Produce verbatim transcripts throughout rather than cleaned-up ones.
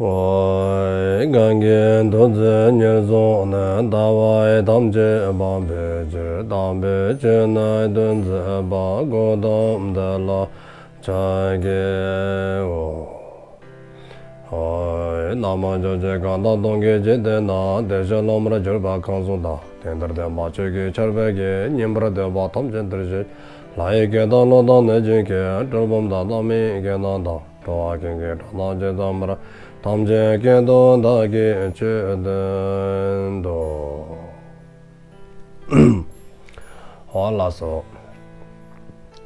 ཨོ། གང་གིས་ཐུགས་བརྩེ་ཉེར་བཟུང་ནས། ལྟ་བ་ཐམས་ཅད་སྤང་བའི་ཕྱིར། དམ་པའི་ཆོས་ནི་སྟོན་མཛད་པ། གཽ་ཏམ་དེ་ལ་ཕྱག་འཚལ་ལོ། ཨོ། བླ་མ་ཆོས་ཀྱི་གང་དག་སྟོང་གི་འཇིག་རྟེན་ན། བདེ་གཤེགས་སློབ་མར་གྱུར་པ་གང་སུ་དག། དེང་འདིར་སྟོན་པ་ཆོས་ཀྱི་ཆར་འབེབས་ཀྱིས། ཉན་པར་འདོད་པ་ཐམས་ཅད་འདིར་གཤེགས་ཤིག། ལྷ་ཡི་སྐད་དང་ཀླུ་དང་གནོད་སྦྱིན་སྐད། གྲུལ་བུམ་དག་དང་མི་ཡི་སྐད་རྣམས་དང་། འགྲོ་བ་ཀུན་གྱི་སྒྲ་རྣམས་ཇི་ཙམ་པར། ཐམས་ཅད་སྐད་དུ་བདག་གིས་ཆོས་བསྟན་ཏོ། ཨོ་ལགས་སོ།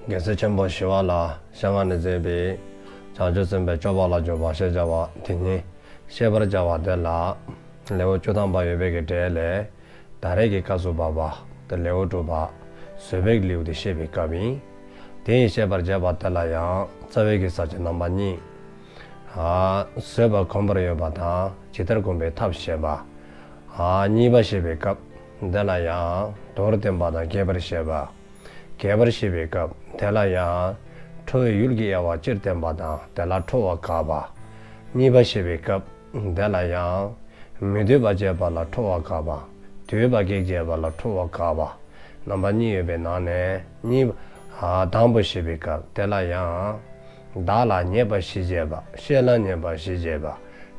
རྒྱལ་སྲས་ཆེན་པོ་ཞི་བ་ལྷའི་ཞལ་སྔ་ནས་མཛད་པའི་བྱང་ཆུབ་སེམས་དཔའི་སྤྱོད་པ་ལ་འཇུག་པ་ཞེས་བྱ་བ་དེ་ཉིད་བཤད་པར་བྱ་བ་དེ་ལ། ལེའུ་བཅུ་ཐམ་པ་ཡོད་པའི་གི་གྲས་ལས། ད་རེས་ཀྱི་སྐབས་སུ་བབ་པ་དེ་ལེའུ་དྲུག་པ། བཟོད་པའི་ལེའུ་དེ་བཤད་པའི་སྐབས་ཨིན། དེ་ཡི་བཤད་པར་བྱ་བ་དེ་ལ་ཡང་རྩ་བའི་གི་ས་བཅད་རྣམ་པ་གཉིས། ཨ། བཟོད་པ་གོམས་པར་ཡོད་པ་དང་ཇི་ལྟར་གོམས་པའི་ཐབས་བཤད་པ། ཨ། གཉིས་པ་བཤད་པའི་སྐབས་དེ་ལ་ཡང་མདོར་བསྟན་པ་དང་རྒྱས་པར་བཤད་པ། རྒྱས་པར་བཤད་པའི་སྐབས་དེ་ལ་ཡང་ཁྲོ་བའི་ཡུལ་གྱི་དབྱེ་བ་སྤྱིར་བསྟན་པ་དང་དེ་ལ་ཁྲོ་བ་དགག་པ། གཉིས་པ་བཤད་པའི་སྐབས་དེ་ལ་ཡང་མི་འདོད་པ་བྱེད་པ་ལ་ཁྲོ་བ་དགག་པ། འདོད་པ་གེགས་བྱེད་པ་ལ་ཁྲོ་བ་དགག་པ། རྣམ་པ་གཉིས་ཡོད་པའི་ནང་ནས་གཉིས་པ། ཨ། དང་པོ་བཤད་པའི་སྐབས་དེ་ལ་ཡང་། བདག་ལ་ཉེས་པ་ཞི་བྱེད་པ། བཤེས་ལ་ཉེས་པ་ཞི་བྱེད་པ།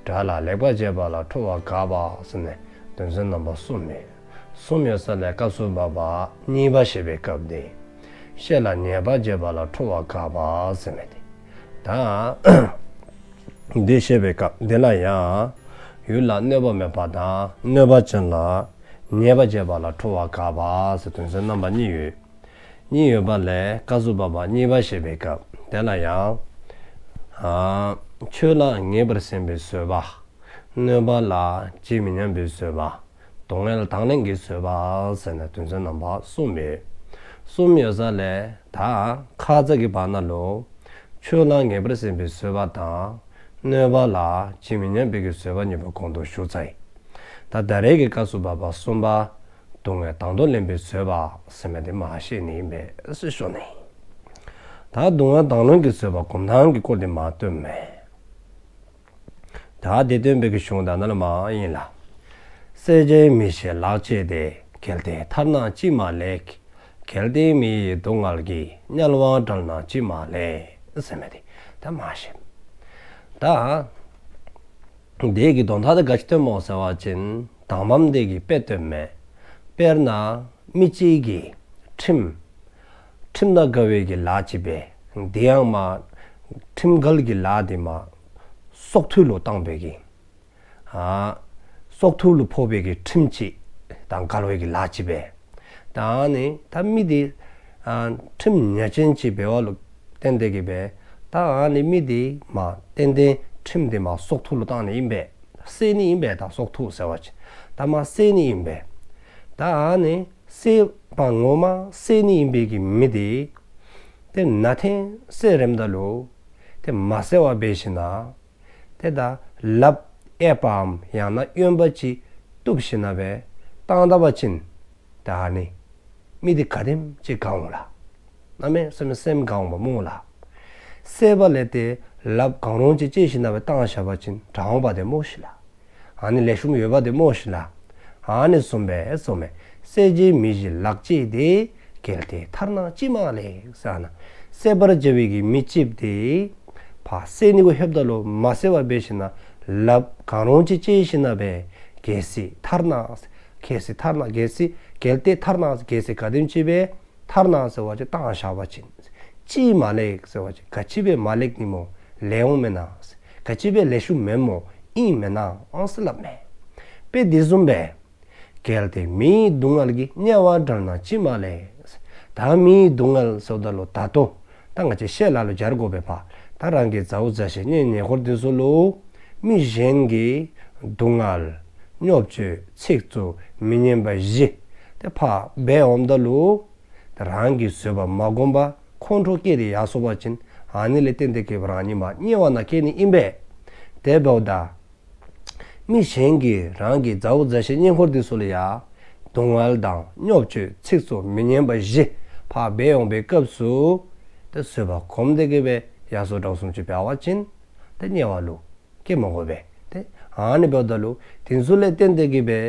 དགྲ་ལ་ལེགས་པ་བྱེད་པ་ལ་ཁྲོ་བ་དགག་པ་ཟེར་ནས་དོན་ཚན་རྣམ་པ་གསུམ་ཡོད། གསུམ་ཡོད་ས་ལས་སྐབས་སུ་བབ་པ་གཉིས་པ་བཤད་པའི་སྐབས་དེ། བཤེས་ལ་ཉེས་པ་བྱེད་པ་ལ་ཁྲོ་བ་དགག་པ་ཟེར་མི་དེ། ད་འདི་བཤད་པའི་སྐབས་འདི་ལ་ཡང་། ཡུལ་ལ་གནོད་པ་མེད་པ་དང་གནོད་པ་ཅན་ལ་ཉེས་པ་བྱེད་པ་ལ་ཁྲོ་བ་དགག་པ་ཟེར་དོན་ཚན་རྣམ་པ་གཉིས་ཡོད། གཉིས་ཡོད་པ་ལས་སྐབས་སུ་བབ་པ་གཉིས་པ་བཤད་པའི་སྐབས་དེ་ལ་ཡང་། ཨ། ཆོས་ལ་ངེས་པར་སེམས་པའི་བཟོད་པ། གནོད་པ་ལ་ཇི་མི་སྙམ་པའི་བཟོད་པ། སྡུག་བསྔལ་དང་ལེན་གྱི་བཟོད་པ་ཟེར་ནས་དོན་ཚན་རྣམ་པ་གསུམ་ཡོད། གསུམ་ཡོད་ས་ལས་ད་ཁ་ཙ་གི་བར་ན་ལུ་ཆོས་ལ་ངེས་པར་སེམས་པའི་བཟོད་པ་དང་གནོད་པ་ལ་ཇི་མི་སྙམ་པའི་གི་བཟོད་པ་གཉིས་པོ་གོང་དུ་ཞུ་ཚར་ཡི། ད་ད་རེས་ཀྱི་སྐབས་སུ་བབ་པ་གསུམ་པ། སྡུག་བསྔལ་དང་དུ་ལེན་པའི་བཟོད་པ་ཟེར་མི་དེ་མར་བཤད་ནི་ཨིན་པས་ཟེར་ཞུ་ནི། ད་སྡུག་བསྔལ་དང་ལེན་གྱི་བཟོད་པ་སྒོམ་ཐངས་ཀྱི་སྐོར་དེ་མར་སྟོནམ་མས། ད་དེ་སྟོན་པའི་གི་གཞུང་ད་ན་ལ་མ་ཨིན་ལ། བསད་བྱའི་མི་ཞིག་ལག་གཅིག་དེ། གལ་ཏེ་ཐར་ན་ཅིས་མ་ལེགས། གལ་ཏེ་མི་ཡི་སྡུག་བསྔལ་གྱིས། དམྱལ་བ་བྲལ་ན་ཅིས་མ་ལེགས། ཟེར་མི་དེ་ད་མར་བཤད། ད་དེ་གི་དོན་དག་དེ་ག་ཅི་སྟོནམ་སྨོ་ཟེར་བ་ཅིན་དང་པམ་དེ་གིས་དཔེ་སྟོནམ་མས། དཔེར་ན་མི་གཅིག་གིས་ཁྲིམས། ཁྲིམས་དང་འགལ་བའི་གི་ལཱ་ཅིག་འབད། དེ་ཡང་མ་ཁྲིམས་འགལ་གྱི་ལཱ་དེ་མ་སྲོག་ཐོག་ལུ་བཏང་བའི་གི། ཨ། སྲོག་ཐོག་ལུ་ཕོག་པའི་གི་ཁྲིམས་ཅིག་དང་འགལ་བའི་གི་ལཱ་ཅིག་འབད། ད་ཨ་ནི་ད་མི་དེ་ཨ་ཁྲིམས་ངན་ཅན་ཅིག་འབདཝ་ལུ་བརྟེན་ཏེ་གི་སྦེ། ད་ཨ་ནི་མི་དེ་མ་ཏན་ཏན་ཁྲིམས་དེ་མ་སྲོག་ཐོག་ལུ་བཏང་ནི་ཨིན་པས། བསད་ནི་ཨིན་པས། ད་སྲོག་ཐོག་ཟེར་བ་ཅིན་ད་མ་བསད་ནི་ཨིན་པས། ད་ཨ་ནི་བསད་པ་ངོ་མ་བསད་ནི་ཨིན་པའི་གི་མི་དེ་ཏེ་ན་ཐེངས་བསད་རནམ་ད་ལུ་ཏེ་མ་བསད་པར་འབད་ཞིན་ན་ཏེ་ད་ལགཔ་གཡསཔ་འམ་ཡང་ན་གཡོནམ་ཅིག་བཏོག་ཞིན་ན་སྦེ་བཏང་ད་པ་ཅིན་ད་ཨ་ནི་མི་དེ་ག་དེམ་ཅིག་དགའ་འོང་ལགས། གནམ་མེད་ས་མེད་སེམས་དགའ་འོང་པ་སྨོ་ལགས། བསད་པ་ལས་ཏེ་ལགཔ་གང་རུང་ཅིག་བཅད་ཞིན་ན་སྦེ་བཏང་བཞག་པ་ཅིན་དྲག་འོང་པ་དེ་སྨོ་ཤིག་ལགས། ཨ་ནི་ལེགས་ཤོམ་ཡོདཔ་དེ་སྨོ་ཤིག་ལགས། ཨ་ནི་བཟུམ་སྦེ་བཟུམ་སྦེ་བསད་བྱའི་མི་ཞིག་ལག་གཅིག་དེ། གལ་ཏེ་ཐར་ན་ཅིས་མ་ལེགས་ཟེར་ན། བསད་པར་བྱ་བའི་གི་མི་གཅིག་དེ་ཕར་བསད་ནི་གུ་ལྷོདཔ་ད་ལུ་མ་བསད་པར་འབད་ཞིན་ན་ལགཔ་གང་རུང་ཅིག་བཅད་ཞིན་ན་སྦེ་གལ་སྲིད་ཐར་ན། གལ་སྲིད་ཐར་ན་གལ་སྲིད་གལ་ཏེ་ཐར་ན་གལ་སྲིད་ག་དེམ་ཅིག་སྦེ་ཐར་ན་ཟེར་བ་ཅིན་བཏང་བཞག་པ་ཅིན་ཅིས་མ་ལེགས་ཟེར་བ་ཅིན་ག་ཅི་སྦེ་མ་ལེགས་ནི་སྨོ། ལེགས་འོང་མེན་ན། ག་ཅི་སྦེ་ལེགས་ཤོམ་མེན་སྨོ། ཨིན་མེན་ན་ཨང་ཟེར་སླབ་མས། དཔེ་དེ་བཟུམ་སྦེ་གལ་ཏེ་མི་ཡི་སྡུག་བསྔལ་གྱིས། དམྱལ་བ་བྲལ་ན་ཅིས་མ་ལེགས། ད་མི་ཡི་སྡུག་བསྔལ་ཟེརཝ་ད་ལུ་ད་ལྟོ་ད་ང་བཅས་བཤད་ལ་ལུ་སྦྱར་དགོ་པས་ཕར། ད་རང་གི་མཛའ་བོ་མཛའ་བཤེས་གཉེན་ཉེ་འཁོར་དེ་ཚུ་ལུ་མི་གཞན་གྱིས་སྡུག་བསྔལ་བརྙས་བཅོས་ཚིག་རྩུབ་མི་སྙན་པ་བཞི་དེ་ཕར་འབད་འོངམ་ད་ལུ་ད་རང་གིས་བཟོད་པ་མ་བསྒོམ་པར་ཁོང་ཁྲོ་སྐྱེས་ཏེ་ཡར་སོང་པ་ཅིན་ཨ་ནི་ལས་བརྟེན་ཏེ་གི་རང་ཉིད་མ་དམྱལ་བ་ནང་སྐྱེ་ནི་ཨིན་པས། དེ་འབདཝ་ད་མི་གཞན་གྱིས་རང་གི་མཛའ་བོ་མཛའ་བཤེས་གཉེན་འཁོར་དེ་ཚུ་ལུ་ཡང་སྡུག་བསྔལ་དང་བརྙས་བཅོས་ཚིག་རྩུབ་མི་སྙན་པ་བཞི་ཕར་འབད་འོང་པའི་སྐབས་སུ་ད་བཟོད་པ་བསྒོམ་སྟེ་གི་སྦེ་ཡར་སོང་དྲག་སོང་ཅིག་འབད་བ་ཅིན་ད་དམྱལ་བ་ལུ་སྐྱེ་མ་དགོ་པས། ཨ་ནི་འབདཝ་ད་ལུ་དེ་ཚུ་ལས་བརྟེན་ཏེ་གིས་སྦེ་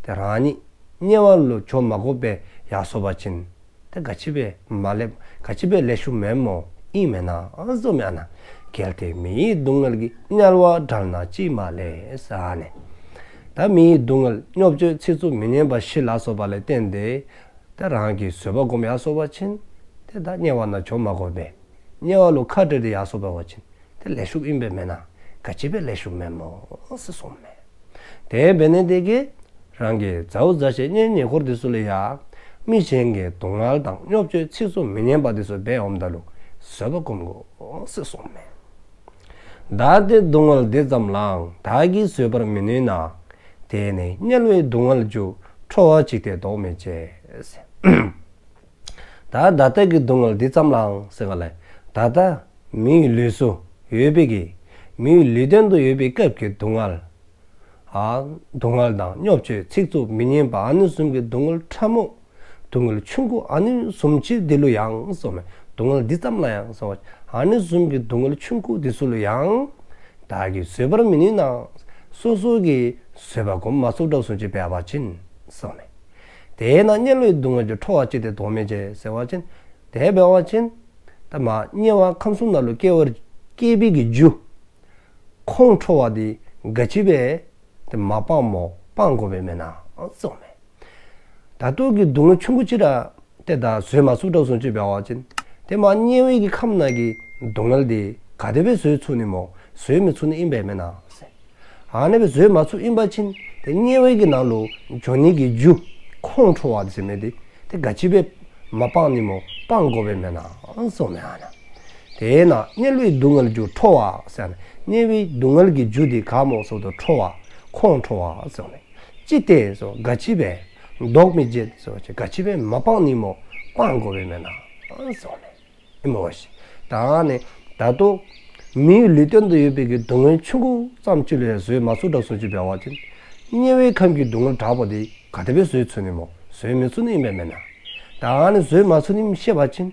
ཏེ་རང་ཉིད་དམྱལ་བ་ལུ་འགྱོ་མ་དགོ་པར་ཡར་སོ་བ་ཅིན་ཏེ་ག་ཅི་སྦེ་མ་ལེགས་ག་ཅི་སྦེ་ལེགས་ཤོམ་མེན་མོ། ཨིན་མེན་ན་ཨ་ཟེརཝ་མས་ཨ་ན། གལ་ཏེ་མི་ཡི་སྡུག་བསྔལ་གྱིས། དམྱལ་བ་བྲལ་ན་ཅིས་མ་ལེགས་ཟེར་ཨ་ནི། ད་མི་ཡི་སྡུག་བསྔལ་བརྙས་བཅོས་ཚིག་རྩུབ་མི་སྙན་པ་བཞི་ལ་སོགས་པ་ལས་བརྟེན་ཏེ་ཏེ་རང་གིས་བཟོད་པ་སྒོམ་ཡར་སོ་བ་ཅིན་ཏེ་ད་དམྱལ་བ་ནང་འགྱོ་མ་དགོ་པར་དམྱལ་བ་ལུ་ཁ་བྲལ་ཏེ་ཡར་སོ་བ་ཅིན་ཏེ་ལེགས་ཤོམ་ཨིན་པས་མེན་ན། ག་ཅི་སྦེ་ལེགས་ཤོམ་མེན་མོ་ཟེར་གསུངསམ་མས། དེ་འབད་ནི་དེ་གིས་རང་གི་མཛའ་བོ་མཛའ་བཤེས་གཉེན་ཉེ་འཁོར་དེ་ཚུ་ལུ་ཡང་མི་གཞན་གྱི་སྡུག་བསྔལ་དང་བརྙས་བཅོས་ཚིག་རྩུབ་མི་སྙན་པ་དེ་ཚུ་འབད་འོངམ་ད་ལུ་བཟོད་པ་སྒོམ་དགོ་ཟེར་གསུངསམ་མས། བདག་ལྟའི་སྡུག་བསྔལ་འདི་ཙམ་ལའང་། བདག་གིས་བཟོད་པར་མི་ནུས་ན། དེས་ནི་དམྱལ་བའི་སྡུག་བསྔལ་རྒྱུ། ཁྲོ་བ་ཅི་སྟེ་བཟློག་མི་བྱེད། ཟེར། ད་བདག་ལྟ་གི་སྡུག་བསྔལ་འདི་ཙམ་ལའང་ཟེར་ག་ལས། ད་ལྟ་མིའི་ལུས་སུ་ཡོད་པའི་གི་མིའི་ལུས་རྟེན་དུ་ཡོད་པའི་སྐབས་ཀྱི་སྡུག་བསྔལ། ཨ་སྡུག་བསྔལ་དང་བརྙས་བཅོས་ཚིག་རྩུབ་མི་སྙན་པ་ཨ་ནི་བཟུམ་གྱི་སྡུག་བསྔལ་ཕྲ་མོ། སྡུག་བསྔལ་ཆུང་ཀུ་ཨ་ནི་བཟུམ་ཅིག་འདི་ལུ་ཡང་ཟེརཝ་མས། སྡུག་བསྔལ་འདི་ཙམ་ལ་ཡང་ཟེརཝ་མས། ཨ་ནི་བཟུམ་གྱི་སྡུག་བསྔལ་ཆུང་ཀུ་འདི་ཚུ་ལུ་ཡང་བདག་གིས་བཟོད་པར་མི་ནུས་ན། སོ་སོ་གིས་བཟོད་པ་སྒོམ་མ་ཚུགསཔ་འདྲཝ་བཟུམ་ཅིག་འབད་བ་ཅིན་ཟེརཝ་མས། དེས་ན་དམྱལ་བའི་སྡུག་བསྔལ་རྒྱུ། ཁྲོ་བ་ཅི་སྟེ་བཟློག་མི་བྱེད། ཟེར་བ་ཅིན་དེ་འབད་བ་ཅིན་ད་མ་དམྱལ་བ་ཁམས་གསུམ་ནང་ལུ་སྐྱེ་བར་སྐྱེ་བའི་གི་རྒྱུ་ཁོང་ཁྲོ་བ་འདི་ག་ཅི་སྦེ་ཏེ་མ་སྤང་མོ། སྤང་དགོ་པས་མེན་ན་ཟེརཝ་མས། ད་ལྟོ་གི་སྡུག་བསྔལ་ཆུང་ཀུ་ཅིག་ར་ཏེ་ད་བཟོད་མ་ཚུགསཔ་འདྲཝ་བཟུམ་ཅིག་འབད་བ་ཅིན་ཏེ་མ་དམྱལ་བའི་གི་ཁམས་ནང་གི་སྡུག་བསྔལ་འདི་ག་དེ་སྦེ་བཟོད་ཚུགས་ནི་མོ། བཟོད་མི་ཚུགས་ནི་ཨིན་པས་མེན་ན་ཟེར། ཨ་ནི་སྦེ་བཟོད་མ་ཚུགསཔ་ཨིན་པ་ཅིན་ཏེ་དམྱལ་བའི་གི་ནང་ལུ་འགྱོ་ནི་གི་རྒྱུ་ཁོང་ཁྲོ་བ་འདི་ཟེར་མི་འདི་ཏེ་ག་ཅི་སྦེ་མ་སྤང་ནི་མོ། སྤང་དགོ་པས་མེན་ན་ཟེརཝ་མས་ཨ་ན། དེས་ན་དམྱལ་བའི་སྡུག་བསྔལ་རྒྱུ་ཁྲོ་བ་ཟེར་ན། དམྱལ་བའི་སྡུག་བསྔལ་གྱི་རྒྱུ་འདི་ག་མོ་ཟེརཝ་ད་ཁྲོ་བ་ཁོང་ཁྲོ་བ་ཟེརཝ་མས། ཅི་སྟེ་ཟེར་ག་ཅི་སྦེ། བཟློག་མི་བྱེད་ཟེར་ག་ཅི་སྦེ་མ་སྤང་ནི་མོ། སྤང་དགོ་པས་མེན་ན་ཟེརཝ་མས། ཨིན་མོ་ཤིག། ད་ནི་ད་ལྟོ་མིའི་ལུས་རྟེན་དུ་ཡོད་པའི་གི་སྡུག་བསྔལ་ཆུང་ཀུ་ཙམ་ཅིག་ལུ་ཡང་བཟོད་མ་ཚུགསཔ་འདྲཝ་བཟུམ་ཅིག་འབད་བ་ཅིན་དམྱལ་བའི་ཁམས་ཀྱི་སྡུག་བསྔལ་དྲག་པོ་འདི་ག་དེ་སྦེ་བཟོད་ཚུགས་ནི་མོ། བཟོད་མི་ཚུགས་ནི་ཨིན་པས་མེན་ན། ད་ནི་བཟོད་མ་ཚུགས་ནི་ཤེས་པ་ཅིན་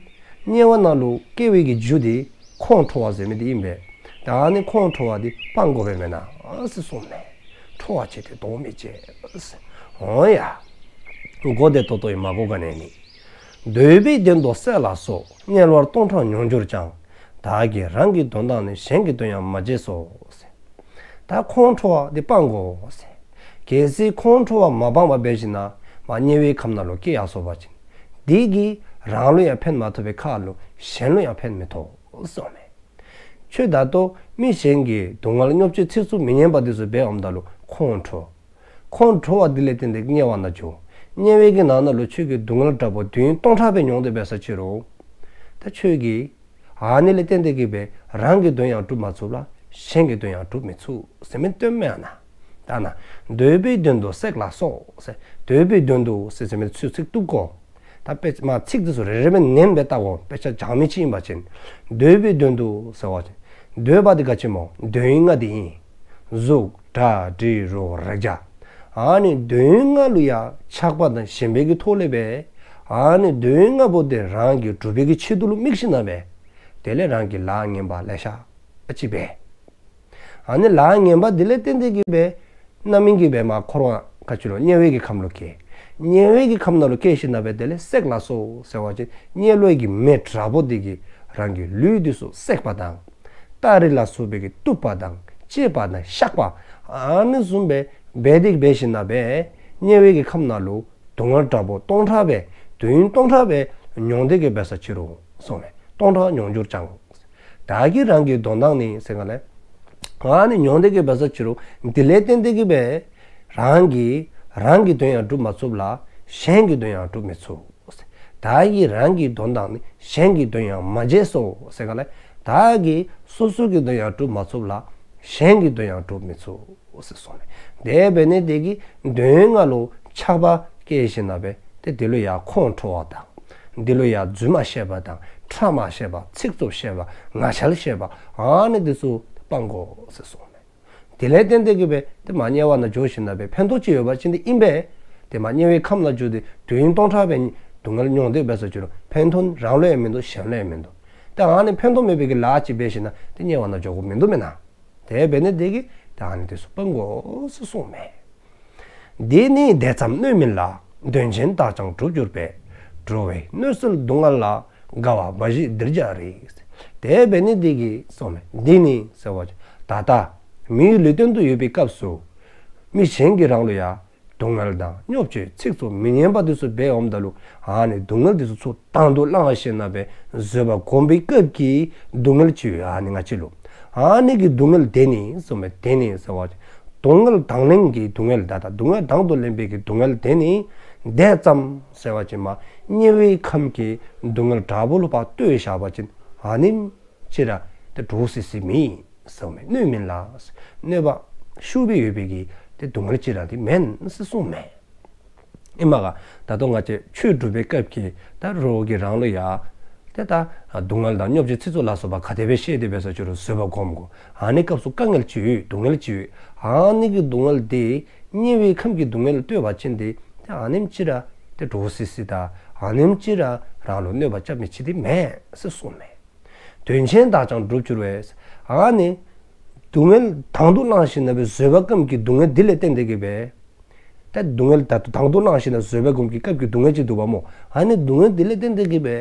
དམྱལ་བ་ནང་ལུ་སྐྱེ་བའི་གི་རྒྱུ་འདི་ཁོང་ཁྲོ་བ་ཟེར་མི་འདི་ཨིན་པས། ད་ནི་ཁོང་ཁྲོ་བ་འདི་སྤང་དགོ་པས་མེན་ན་ཟེར་གསུངསམ་མས། ཁྲོ་བ་ཅི་སྟེ་བཟློག་མི་བྱེད། འོང་ཡ། གོ་བདེ་ཏོག་ཏོ་ཨིན་མ་གོ་ག་ནི་ནི། འདོད་པའི་དོན་དུ་བསྲེགས་ལ་སོགས། དམྱལ་བར་སྟོང་ཕྲག་མྱོང་གྱུར་ཀྱང་། བདག་གིས་རང་གི་དོན་དང་ནི། གཞན་གྱི་དོན་ཡང་མ་བྱས་སོ། ད་ཁོང་ཁྲོ་བ་འདི་སྤང་དགོ། གལ་སྲིད་ཁོང་ཁྲོ་བ་མ་སྤངས་པར་འབད་ཞིནམ་ལས་མ་དམྱལ་བའི་ཁམས་ནང་ལུ་སྐྱེ་ཡར་སོ་བ་ཅིན་འདི་གིས་རང་ལུ་ཡང་ཕན་མ་ཐོགས་པའི་ཁར་ལུ་གཞན་ལུ་ཡང་ཕན་མི་ཐོགས་གསུངསམ་མས། ཁྱོད་ད་ལྟོ་མི་གཞན་གྱི་སྡུག་བསྔལ་བརྙས་བཅོས་ཚིག་རྩུབ་མི་སྙན་པ་འདི་ཚུ་འབད་འོངམ་ད་ལུ་ཁོང་ཁྲོ། ཁོང་ཁྲོ་བ་འདི་ལས་བརྟེན་ཏེ་དམྱལ་བ་ནང་འགྱོ། དམྱལ་བའི་གི་ནང་ན་ལུ་ཁྱོད་ཀྱིས་སྡུག་བསྔལ་དྲག་པོ་དུས་ཡུན་སྟོང་ཕྲག་སྦེ་མྱོང་སྟེ་འབད་ས་ཅི་རུང་། ད་ཁྱོད་ཀྱིས་ཨ་ནི་ལས་བརྟེན་ཏེ་གིས་སྦེ་རང་གི་དོན་ཡང་སྒྲུབ་མ་ཚུགས་ལ་གཞན་གྱི་དོན་ཡང་སྒྲུབ་མི་ཚུགས་ཟེར་མི་སྟོནམ་མས་ཨ་ན། ད་ན་འདོད་པའི་དོན་དུ་བསྲེགས་ལ་སོགས་ཟེར། འདོད་པའི་དོན་དུ་ཟེར་ཟེར་མི་ཚིག་ཚིག་བཏུབ་དགོ། ད་དཔེ་མ་ཚིག་འདི་ཚུ་རེ་རེ་སྦེ་ནན་སྦེ་བལྟ་དགོ། དཔེ་ཆ་སྦྱང་མི་ཅིག་ཨིན་པ་ཅིན། འདོད་པའི་དོན་དུ་ཟེར་བ་ཅིན། འདོད་པ་འདི་ག་ཅི་སྨོ། འདོད་ཡོན་ལྔ་འདི་ཨིན། གཟུགས་སྒྲ་དྲི་རོ་རེག་བྱ། ཨ་ནི་འདོད་ཡོན་ལྔ་ལུ་ཡང་ཆགས་པ་དང་ཞེན་པའི་གི་ཐོག་ལས་སྦེ། ཨ་ནི་འདོད་ཡོན་ལྔ་པོ་འདི་རང་གིས་སྒྲུབ་པའི་གི་ཆེད་དུ་ལུ་དམིགས་ཞིནམ་ལས་སྦེ། དེ་ལས་རང་གིས་ལཱ་ངན་པ་ལེ་ཤ་ཨ་ཅིག་འབད། ཨ་ནི་ལཱ་ངན་པ་འདི་ལས་བརྟེན་ཏེ་གིས་སྦེ་རྣམ་སྨིན་གྱིས་སྦེ་མ་འཁོར་བ་ག་ཅི་ལོ་དམྱལ་བའི་གི་ཁམས་ལུ་སྐྱེ། དམྱལ་བའི་གི་ཁམས་ནང་ལུ་སྐྱེ་ཞིནམ་ལས་སྦེ་དེ་ལས་བསྲེགས་ལ་སོགས་ཟེར་བ་ཅིན་དམྱལ་བའི་གི་མེ་དྲག་པོ་འདི་གིས་རང་གི་ལུས་འདི་ཚུ་བསྲེག་པ་དང་། སྟ་རེ་ལ་སོགས་པའི་གི་གཏུབ་པ་དང་བཅད་པ་དང་གཤག་པ། ཨ་ནི་བཟུམ་སྦེ་འབད་དེ་འབད་ཞིནམ་ལས་སྦེ་དམྱལ་བའི་གི་ཁམས་ནང་ལུ་སྡུག་བསྔལ་དྲག་པོ་སྟོང་ཕྲག་སྦེ་དུས་ཡུན་སྟོང་ཕྲག་སྦེ་མྱོང་སྟེ་གིས་འབད་ས་ཅི་རུང་གསུངསམ་མས། སྟོང་ཕྲག་མྱོང་གྱུར་ཀྱང་། བདག་གིས་རང་གི་དོན་དང་ནི་ཟེར་ག་ལས། ཨ་ནི་མྱོང་སྟེ་གིས་འབད་ས་ཅི་རུང་འདི་ལས་བརྟེན་ཏེ་གིས་སྦེ་རང་གིས་རང་གི་དོན་ཡང་སྒྲུབ་མ་ཚུགས་ལ་གཞན་གྱི་དོན་ཡང་སྒྲུབ་མི་ཚུགས། བདག་གིས་རང་གི་དོན་དང་ནི་གཞན་གྱི་དོན་ཡང་མ་བྱས་སོ་ཟེར་ག་ལས། བདག་གིས་སོ་སོ་གི་དོན་ཡང་སྒྲུབ་མ་ཚུགས་ལ་གཞན་གྱི་དོན་ཡང་སྒྲུབ་མི་ཚུགས། ཟེར་གསུངསམ་མས། དེ་འབད་ནི་དེ་གིས་འདོད་ཡོན་ལྔ་ལུ་ཆགས་པ་སྐྱེ་ཞིནམ་ལས་སྦེ་ཏེ་འདི་ལུ་ཡང་ཁོང་ཁྲོ་བ་དང་། འདི་ལུ་ཡང་རྫུན་མ་བཤད་པ་དང་ཕྲ་མ་བཤད་པ་ཚིག་རྩུབ་བཤད་པ་ངག་འཁྱལ་བཤད་པ་ཨ་ནི་འདི་ཚུ་སྤང་དགོ་ཟེར་གསུངསམ་མས། དེ་ལས་བརྟེན་ཏེ་གིས་སྦེ་ཏེ་མ་དམྱལ་བ་ནང་འགྱོ་ཞིནམ་ལས་སྦེ་ཕན་ཐོགས་ཅིག་ཡོད་པ་ཅིན་འདི་ཨིན་པས། ཏེ་མ་དམྱལ་བའི་ཁམས་ནང་འགྱོ་སྟེ་དུས་ཡུན་སྟོང་ཕྲག་སྦེ་སྡུག་བསྔལ་མྱོང་སྟེ་འབད་ས་ཅི་རུང་ཕན་ཐོགས་རང་ལུ་ཡང་མིན་འདུག་གཞན་ལུ་ཡང་མིན་འདུག་ཏེ་ཨ་ནི་ཕན་ཐོགས་མེད་པའི་གི་ལཱ་ཅིག་འབད་ཞིནམ་ལས་ཏེ་དམྱལ་བ་ནང་འགྱོ་དགོཔ་མིན་འདུག་མེན་ན། དེ་འབད་ནི་དེ་གིས་ ད་ཨ་ནི་དེ་ཚུ་སྤང་དགོ་ཟེར་གསུངས་མས། འདི་ནི་དེ་ཙམ་གནོད་མིན་ལ། དོན་ཆེན་དག་ཀྱང་འགྲུབ་འགྱུར་བས། འགྲོ་བའི་གནོད་སེལ་སྡུག་བསྔལ་ལ། དགའ་བ་འབའ་ཞིག་འདིར་སྦྱར་རིགས། དེ་འབད་ནི་དེ་གིས་གསུངས་མས། འདི་ནི་ཟེར་བ་ཅིན་ད་ལྟ་མིའི་ལུས་རྟེན་དུ་ཡོད་པའི་སྐབས་སུ་མི་གཞན་གྱིས་རང་ལུ་ཡང་སྡུག་བསྔལ་དང་བརྙས་བཅོས་ཚིག་རྩུབ་མི་སྙན་པ་དེ་ཚུ་འབད་འོངམ་ད་ལུ་ཨ་ནི་སྡུག་བསྔལ་དེ་ཚུ་ཚུར་དང་དུ་བླངས་ཞིནམ་ལས་བཟོད་པ་སྒོམ་པའི་སྐབས་ཀྱི་སྡུག་བསྔལ་ཅིག་ཡོད། ཨ་ནི་ང་བཅས་ལུ་ཨ་ནི་གི་སྡུག་བསྔལ་དེ་ནི་གསུངས་མས། དེ་ནི་ཟེར་བ་ཅིན་སྡུག་བསྔལ་དང་ལེན་གྱི་སྡུག་བསྔལ་ད་ལྟ་སྡུག་བསྔལ་དང་དུ་ལེན་པའི་གི་སྡུག་བསྔལ་དེ་ནི་དེ་ཙམ་ཟེར་བ་ཅིན་མ་དམྱལ་བའི་ཁམས་ཀྱི་སྡུག་བསྔལ་དྲག་པོ་ལུ་ཕར་ལྟོས་བཞག་པ་ཅིན་ཨ་ནེམ་ཅིག་ར་ཏེ་འདྲོག་སི་སི་མེད་གསུངས་མས། གནོད་མིན་ལ། གནོད་པ་ཤུགས་སྦེ་ཡོད་པའི་གི་ཏེ་སྡུག་བསྔལ་ཅིག་ར་འདི་མེན་ཟེར་གསུངས་མས། ཨིན་མས་ག། ད་ལྟོ་ང་བཅས་ཆོས་སྒྲུབ་པའི་སྐབས་ཀྱི་ད་རོགས་ཀྱིས་རང་ལུ་ཡང་ཏེ་ད་སྡུག་བསྔལ་དང་བརྙས་བཅོས་ཚིག་རྩུབ་ལ་སོགས་པ་ག་དེ་སྦེ་བཤད་དེ་འབད་ས་ཅི་རུང་བཟོད་པ་སྒོམ་དགོ། ཨ་ནི་སྐབས་སུ་དཀའ་ངལ་ཅིག་ཡོད། སྡུག་བསྔལ་ཅིག་ཡོད། ཨ་ནི་གི་སྡུག་བསྔལ་དེ་དམྱལ་བའི་ཁམས་ཀྱི་སྡུག་བསྔལ་ལུ་ལྟོས་པ་ཅིན་ཏེ་ཏེ་ཨ་ནེམ་ཅིག་ར་ཏེ་འདྲོག་སི་སི་དང་ཨ་ནེམ་ཅིག་ར་རང་ལུ་གནོད་པ་རྐྱབ་མི་ཅིག་འདི་མེན་ཟེར་གསུངས་མས། དོན་ཆེན་དག་ཀྱང་འགྲུབ་འགྱུར་བས། ཨ་ནི་སྡུག་བསྔལ་དང་དུ་བླངས་ཞིནམ་ལས་བཟོད་པ་སྒོམ་གྱི་སྡུག་བསྔལ་འདི་ལས་བརྟེན་ཏེ་གི་སྦེ་ད་སྡུག་བསྔལ་ད་དང་དུ་བླངས་ཞིནམ་ལས་བཟོད་པ་སྒོམ་གྱི་སྐབས་ཀྱི་སྡུག་བསྔལ་ཅིག་འདུག་པ་སྨོ། ཨ་ནི་སྡུག་བསྔལ་འདི་ལས་བརྟེན་ཏེ་གི་སྦེ་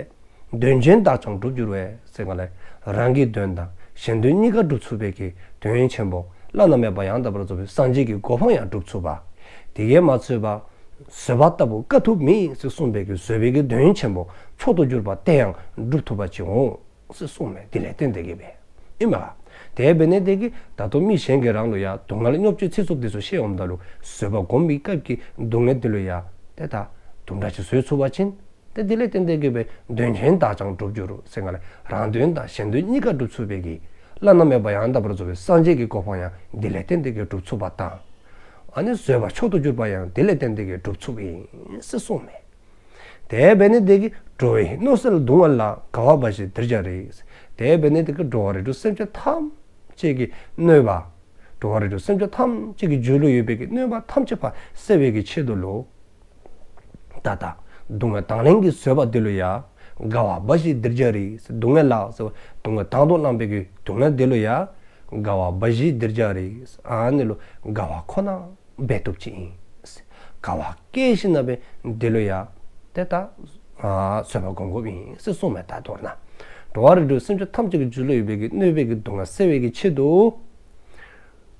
དོན་ཆེན་དག་ཀྱང་འགྲུབ་འགྱུར་བས་ཟེར་ག་ལས་རང་གི་དོན་དང་གཞན་དོན་གཉིས་ཀ་འགྲུབ་ཚུགས་པའི་གི་དོན་ཆེན་པོ་བླ་ན་མེད་པ་ཡང་དག་པར་རྫོགས་པའི་སངས་རྒྱས་ཀྱི་གོ་འཕང་ཡང་འགྲུབ་ཚུགས་པ། དེ་གིས་མ་ཚད་པར་བཟོད་པ་ལྟ་བུ་དཀའ་ཐུབ་མེད་ཟེར་གསུངས་པའི་གི་བཟོད་པའི་གི་དོན་ཆེན་པོ་མཆོག་ཏུ་གྱུར་པ་དེ་ཡང་འགྲུབ་ཐུབ་པ་ཅིག་འོང་ཟེར་གསུངས་མས། དེ་ལས་བརྟེན་ཏེ་གི་སྦེ་ཨིན་མས་ག། དེ་འབད་ནི་དེ་གིས་ད་ལྟོ་མི་གཞན་གྱིས་རང་ལུ་ཡང་སྡུག་བསྔལ་བརྙས་བཅོས་ཚིག་རྩུབ་དེ་ཚུ་བཤད་འོངམ་ད་ལུ་བཟོད་པ་སྒོམ་པའི་སྐབས་ཀྱི་སྡུག་བསྔལ་དེ་ལུ་ཡང་ཏེ་ད་དུམ་གྲ་ཅིག་བཟོད་ཚུགས་པ་ཅིན་ཏེ་དེ་ལས་བརྟེན་ཏེ་གི་སྦེ་དོན་ཆེན་དག་ཀྱང་འགྲུབ་འགྱུར་ཟེར་ག་ལས་རང་དོན་དང་གཞན་དོན་གཉིས་ཀ་འགྲུབ་ཚུགས་པའི་གི་བླ་ན་མེད་པ་ཡང་དག་པར་རྫོགས་པའི་སངས་རྒྱས་ཀྱི་གོ་འཕང་ཡང་དེ་ལས་བརྟེན་ཏེ་གི་འགྲུབ་ཚུགས་པ་དང་། ཨ་ནི་བཟོད་པ་མཆོག་ཏུ་གྱུར་པ་ཡང་དེ་ལས་བརྟེན་ཏེ་གི་འགྲུབ་ཚུགསཔ་ཨིན་ཟེར་གསུངས་མས། དེ་འབད་ནི་དེ་གིས་འགྲོ་བའི་གནོད་སེལ་སྡུག་བསྔལ་ལ། དགའ་བ་འབའ་ཞིག་འདིར་སྦྱར་རིགས། དེ་འབད་ནི་དེ་གིས་འགྲོ་བ་རིགས་དྲུག་སེམས་ཅན་ཐམས་ཅད་ཀྱི་གནོད་པ། འགྲོ་བ་རིགས་དྲུག་སེམས་ཅན་ཐམས་ཅད་ཀྱི་རྒྱུད་ལུ་ཡོད་པའི་གི་གནོད་པ་ཐམས་ཅད་ཕར་སེལ་བའི་གི་ཆེད་དུ་ལུ། ད་ལྟ་སྡུག་བསྔལ་དང་ལེན་གྱི་བཟོད་པ་འདི་ལུ་ཡང་དགའ་བ་འབའ་ཞིག་འདིར་སྦྱར་རིགས། སྡུག་བསྔལ་ལ་ཟེར་བ་སྡུག་བསྔལ་དང་དུ་བླངས་པའི་གི་སྡུག་བསྔལ་འདི་ལུ་ཡང་དགའ་བ་འབའ་ཞིག་འདིར་སྦྱར་རིགས། ཨ་ནི་ལུ་དགའ་བ་ཁོ་ན་འབད་བཏུབ་ཅིག་ཨིན། དགའ་བ་སྐྱེས་ཞིནམ་ལས་འདི་ལུ་ཡང་ཏེ་ད་ཨ་བཟོད་པ་སྒོམ་དགོཔ་ཨིན་ཟེར་གསུངས་མས། ད་མདོར་ན་འགྲོ་བ་རིགས་དྲུག་སེམས་ཅན་ཐམས་ཅད་ཀྱི་རྒྱུད་ལུ་ཡོད་པའི་གི་གནོད་པའི་གི་སྡུག་བསྔལ་སེལ་བའི་གི་ཆེད་དུ།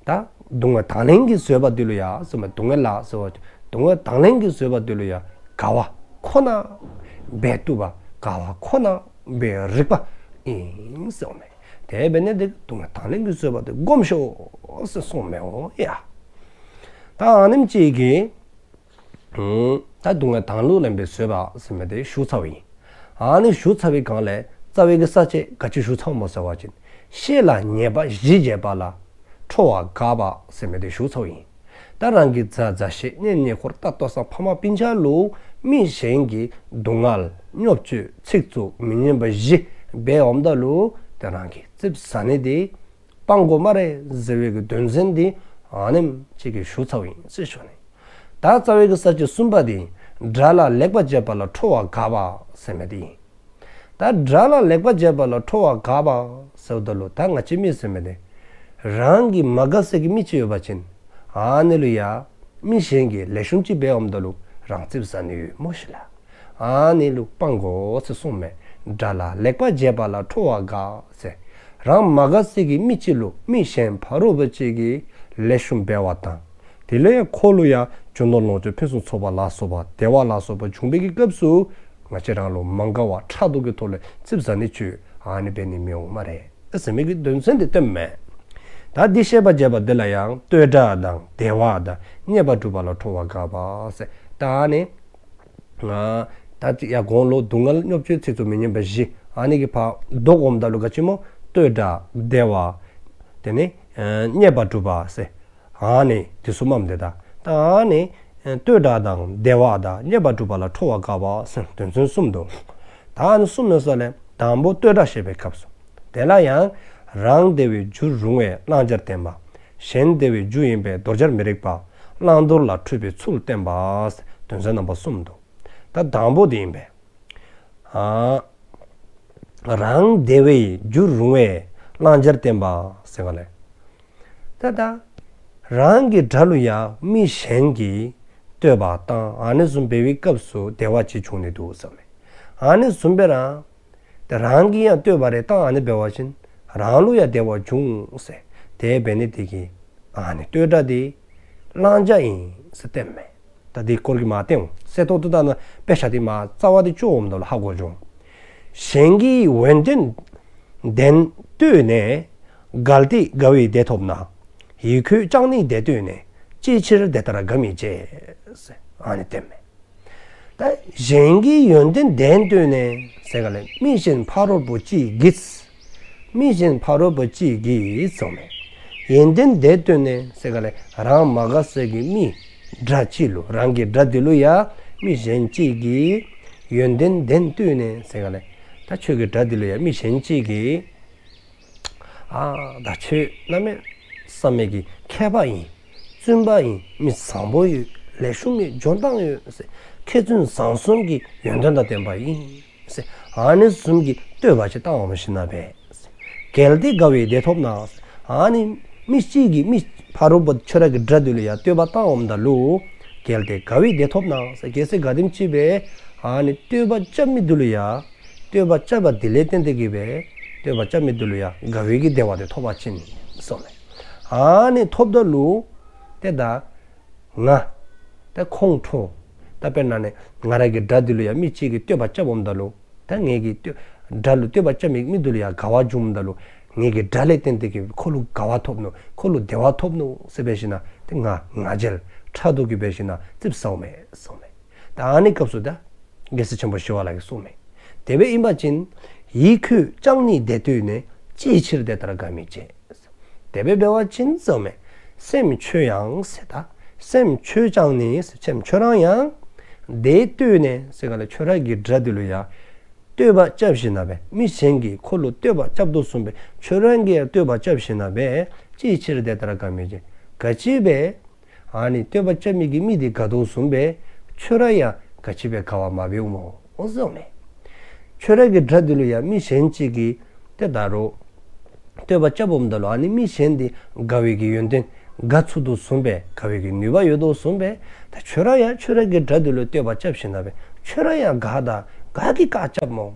ད་སྡུག་བསྔལ་དང་ལེན་གྱི་བཟོད་པ་འདི་ལུ་ཡང་ཟེར་མས། སྡུག་བསྔལ་ལ་ཟེར་བ་སྡུག་བསྔལ་དང་ལེན་གྱི་བཟོད་པ་འདི་ལུ་ཡང་དགའ་བ་ཁོ་ན་འབད་བཏུབ་པ། དགའ་བ་ཁོ་ན་འབད་རིགས་པ་ཨིན་ཟེར་མས། དེ་འབད་ནི་དེ་གིས་སྡུག་བསྔལ་དང་ལེན་གྱི་བཟོད་པ་འདི་སྒོམ་ཤོག་ཟེར་གསུངས་མས་འོ་ཡ། ད་ཨ་ནེམ་ཅིག་གིས་ད་སྡུག་བསྔལ་དང་དུ་ལེན་པའི་བཟོད་པ་ཟེར་མི་དེ་ཞུ་ཚརཝ་ཨིན། ཨ་ནི་ཞུ་ཚར་བའི་སྒང་ལས་རྩ་བའི་གི་ས་བཅད་ག་ཅི་ཞུ་ཚརཝ་སྨོ་ཟེར་བ་ཅིན་བཤེས་ལ་ཉེས་པ་བཞི་བྱས་པ་ལ་ཁྲོ་བ་དགག་པ་ཟེར་མི་དེ་ཞུ་ཚརཝ་ཨིན། ད་རང་གི་མཛའ་མཛའ་བཤེས་གཉེན་ཉེ་འཁོར་ལྟ་ལྟོ་ཚང་ཕ་མ་སྤུན་ཆ་ལུ་མི་གཞན་གྱིས་སྡུག་བསྔལ་བརྙས་བཅོས་ཚིག་རྩུབ་མི་སྙན་པ་བཞི་འབད་འོངམ་ད་ལུ་ཏེ་རང་གིས་ཙིགཔ་ཟ་ནི་དེ་སྤང་དགོ་སྨ་རེ་ཟེར་བའི་གི་དོན་ཚན་དེ་ཨ་ནེམ་ཅིག་གིས་ཞུ་ཚརཝ་ཨིན་ཟེར་ཞུ་ནི། ད་རྩ་བའི་གི་ས་བཅད་གསུམ་པ་དེ་དགྲ་ལ་ལེགས་པ་བྱས་པ་ལ་ཁྲོ་བ་དགག་པ་ཟེར་མི་དེ་ཨིན། ད་དགྲ་ལ་ལེགས་པ་བྱས་པ་ལ་ཁྲོ་བ་དགག་པ་ཟེརཝ་ད་ལུ་ད་ང་བཅས་མི་ཟེར་མི་དེ་རང་གི་མ་དགའ་སའི་གི་མི་ཅིག་ཡོད་པ་ཅིན་ཨ་ནི་ལུ་ཡང་མི་གཞན་གྱིས་ལེགས་ཤོམ་ཅིག་འབད་འོངམ་ད་ལུ་རང་ཙིགཔ་ཟ་ནི་ཡོད་སྨོ་ཤིག་ལགས། ཨ་ནི་ལུ་སྤང་དགོ་ཟེར་གསུངས་མས། དགྲ་ལ་ལེགས་པ་བྱས་པ་ལ་ཁྲོ་བ་དགག་ཟེར། རང་མ་དགའ་སའི་གི་མི་ཅིག་ལུ་མི་གཞན་ཕ་རོལ་པོ་ཅིག་གིས་ལེགས་ཤོམ་འབད་བ་དང་དེ་ལས་ཁོ་ལུ་ཡང་རྒྱུ་ནོར་ལོངས་སྤྱོད་ཕུན་སུམ་ཚོགས་པ་ལ་སོགས་པ་བདེ་བ་ལ་སོགས་པ་བྱུང་བའི་གི་སྐབས་སུ་ང་བཅས་རང་ལུ་མ་དགའ་བ་ཕྲག་དོག་གི་ཐོག་ལས་ཙིགཔ་ཟ་ནི་ཅིག་ཨ་ནི་འབད་ནི་མི་འོང་སྨ་རེ་ཟེར་མི་གི་དོན་ཚན་དེ་སྟོནམ་མས། ད་འདི་བཤད་པ་བྱས་པ་འདི་ལ་ཡང་བསྟོད་གྲགས་དང་བདེ་བ་དང་རྙེད་པ་སྒྲུབ་པ་ལ་ཁྲོ་བ་དགག་པ་ཟེར། ད་ཨ་ནི་ད་ཡར་གོང་ལུ་སྡུག་བསྔལ་བརྙས་བཅོས་ཚིག་རྩུབ་མི་སྙན་པ་བཞི་ཨ་ནི་གི་ཕར་བཟློག་འོངམ་ད་ལུ་ག་ཅི་སྨོ། བསྟོད་གྲགས་བདེ་བ་དེ་ནི་རྙེད་པ་སྒྲུབ་པ་ཟེར། ཨ་ནི་དེ་གསུམ་མམ་དེ་ད་ད་ཨ་ནི་བསྟོད་གྲགས་དང་བདེ་བ་དང་རྙེད་པ་སྒྲུབ་པ་ལ་ཁྲོ་བ་དགག་པ་ཟེར་དོན་ཚན་གསུམ་འདུག། ད་ཨ་ནི་གསུམ་ཡོད་ས་ལས་དང་པོ་བསྟོད་གྲགས་བཤད་པའི་སྐབས་སུ་དེ་ལ་ཡང་རང་བདེ་བའི་རྒྱུར་རུང་བས་བླང་བྱར་བསྟན་པ། གཞན་བདེ་བའི་རྒྱུ་ཡིན་པས་དོར་བྱར་མི་རིགས་པ། བླང་དོར་ལ་འཁྲུལ་པའི་ཚུལ་བསྟན་པ། དོན་ཚན་རྣམ་པ་གསུམ་འདུག། ད་དང་པོ་དེ་ཨིན་པས། ཨ་རང་བདེ་བའི་རྒྱུར་རུང་བས་བླང་བྱར་བསྟན་པ་ཟེར་ག་ལས། ད་ད་ རང་གི་དགྲ་ལུ་ཡང་མི་གཞན་གྱིས་བསྟོད་པ་བཏང་། ཨ་ནི་བཟུམ་འབད་བའི་སྐབས་སུ་བདེ་བ་ཅིག་འབྱུང་ནི་འདུག་ཟེར་མས། ཨ་ནི་བཟུམ་སྦེ་ར་ཏེ་རང་གིས་ཡང་བསྟོད་པ་རེ་བཏང་། ཨ་ནི་འབད་བ་ཅིན་རང་ལུ་ཡང་བདེ་བ་འབྱུང་ཟེར། དེ་འབད་ནི་དེ་གིས་ཨ་ནི་བསྟོད་སྒྲ་དེ་བླང་བྱ་ཨིན་ཟེར་སྟོནམ་མས། ད་དེའི་སྐོར་གྱི་མར་སྟོན་འོང་། གསལ་ཏོག་ཏོ་ད་ནཱ་དཔེ་ཆ་དེ་མར་རྩ་བ་དེ་ཅིག་འོངམ་ད་ལུ་ཧ་གོ་འགྱོ་འོང་། གཞན་གྱི་ཡོན་ཏན་བདེན་བསྟོད་ནས། གལ་ཏེ་དགའ་བའི་བདེ་ཐོབ་ན། ཡིད་ཁྱོད་ཀྱང་ནི་བདེ་བསྟོད་ནས། ཅིའི་ཕྱིར་དེ་ལྟར་དགའ་མི་བྱེད། ཟེར་ཨ་ནི་སྟོནམ་མས། ད་གཞན་གྱི་ཡོན་ཏན་བདེན་བསྟོད་ནས་ཟེར་ག་ལས་མི་གཞན་ཕ་རོལ་པོ་ཅིག་གིས། མི་གཞན་ཕ་རོལ་པོ་ཅིག་གིས་ཟེར་མས། ཡོན་ཏན་བདེན་བསྟོད་ནས་ཟེར་ག་ལས་རང་མ་དགའ་ས་གི་མི་དགྲ་ཅིག་ལུ་རང་གི་དགྲ་དེ་ལུ་ཡང་མི་གཞན་ཅིག་གིས་ཡོན་ཏན་བདེན་བསྟོད་ནས་ཟེར་ག་ལས་ད་ཁྱོད་ཀྱི་དགྲ་དེ་ལུ་ཡང་མི་གཞན་ཅིག་གིས་ཨ་ད་ཁྱོད་གནམ་མེད་ས་མེད་ཀྱི་མཁས་པ་ཨིན། བཙུན་པ་ཨིན། མི་བཟང་པོ་ཡོད། ལེགས་ཤོམ་ཡོད། འཇོན་ཐང་ཡོད་ཟེར། མཁས་བཙུན་བཟང་གསུམ་གྱི་ཡོན་ཏན་དང་ལྡན་པ་ཨིན་ཟེར། ཨ་ནི་བཟུམ་གྱི་བསྟོད་པ་ཅིག་བཏང་འོངམ་ཞིན་ན་སྦེ། གལ་ཏེ་དགའ་བའི་བདེ་ཐོབ་ན། ཨ་ནི་མི་གཅིག་གིས་མི་ཕ་རོལ་པོ་ཁྱོད་ར་གི་དགྲ་དེ་ལུ་ཡང་བསྟོད་པ་བཏང་འོངམ་ད་ལུ། གལ་ཏེ་དགའ་བའི་བདེ་ཐོབ་ན་ཟེར། གལ་སྲིད་ག་དེམ་ཅིག་སྦེ་ཨ་ནི་བསྟོད་པ་རྐྱབ་མི་དེ་ལུ་ཡང་བསྟོད་པ་རྐྱབ་པ་དེ་ལས་བརྟེན་ཏེ་གིས་སྦེ་བསྟོད་པ་རྐྱབ་མི་དེ་ལུ་ཡང་དགའ་བའི་གི་བདེ་བ་དེ་ཐོབ་པ་ཅིན་ཟེར་མས། ཨ་ནི་ཐོབ་ད་ལུ་ཏེ་ད་ང་ད་ཁོང་ཁྲོ། ད་དཔེར་ན་ནི་ང་ར་གི་དགྲ་དེ་ལུ་ཡང་མི་གཅིག་གིས་བསྟོད་པ་རྐྱབ་འོངམ་ད་ལུ། ད་ངེ་གི་བསྟོད་དགྲ་ལུ་བསྟོད་པ་རྐྱབ་མི་མི་དེ་ལུ་ཡང་དགའ་བ་འབྱུངམ་ད་ལུ། ངེ་གི་དགྲ་ལས་བརྟེན་ཏེ་གིས་ཁོ་ལུ་དགའ་བ་ཐོབ་ནུག། ཁོ་ལུ་བདེ་བ་ཐོབ་ནུག་ཟེར་འབད་ཞིན་ན་ཏེ་ང་ང་རྒྱལ་ཕྲག་དོག་གིས་འབད་ཞིན་ན་ཙིགཔ་ཟཝ་མས་ཟེར་མས། ད་ཨ་ནི་སྐབས་སུ་ད་རྒྱལ་སྲས་ཆེན་པོ་ཞི་བ་ལྷ་གིས་གསུངསམ་མས། དེ་སྦེ་ཨིན་པ་ཅིན། ཡིད་ཁྱོད་ཀྱང་ནི་བདེ་བསྟོད་ནས། ཅིའི་ཕྱིར་དེ་ལྟར་དགའ་མི་བྱེད། དེ་སྦེ་འབད་བ་ཅིན་ཟེར་མས། སེམས་ཁྱོད་ཡང་ཟེར་ད། སེམས་ཁྱོད་ཀྱང་ནི་ཟེར་སེམས་ཁྱོད་ར་ཡང་། བདེ་བསྟོད་ནས་ཟེར་ག་ལས་ཁྱོད་ར་གི་དགྲ་དེ་ལུ་ཡང་བསྟོད་པ་རྐྱབ་ཞིན་ན་སྦེ་མི་གཞན་གྱིས་ཁོ་ལུ་བསྟོད་པ་རྐྱབ་དོ་བཟུམ་སྦེ་ཁྱོད་ར་གིས་ཡང་བསྟོད་པ་རྐྱབ་ཞིན་ན་སྦེ། ཅིའི་ཕྱིར་དེ་ལྟར་དགའ་མི་བྱེད། ག་ཅི་སྦེ་ཨ་ནི་བསྟོད་པ་རྐྱབ་མི་གི་མི་དེ་དགའ་དོ་བཟུམ་སྦེ་ཁྱོད་ར་ཡང་ག་ཅི་སྦེ་དགའ་བ་མ་འབདཝ་སྨོ་ཟེར་མས། ཁྱོད་ར་གི་དགྲ་དེ་ལུ་ཡང་མི་གཞན་ཅིག་གིས་ཏེ་ད་རུང་བསྟོད་པ་རྐྱབ་འོངམ་ད་ལུ་ཨ་ནི་མི་གཞན་དེ་དགའ་བའི་གི་ཡོན་ཏན་དགའ་ཚུགས་དོ་བཟུམ་སྦེ་དགའ་བའི་གི་ནུས་པ་ཡོད་དོ་བཟུམ་སྦེ་ད་ཁྱོད་ར་ཡང་ཁྱོད་ར་གི་དགྲ་དེ་ལུ་བསྟོད་པ་རྐྱབ་ཞིན་ན་སྦེ་ཁྱོད་ར་ཡང་དགའ་ད་ག་གིས་བཀག་རྐྱབ་སྨོ་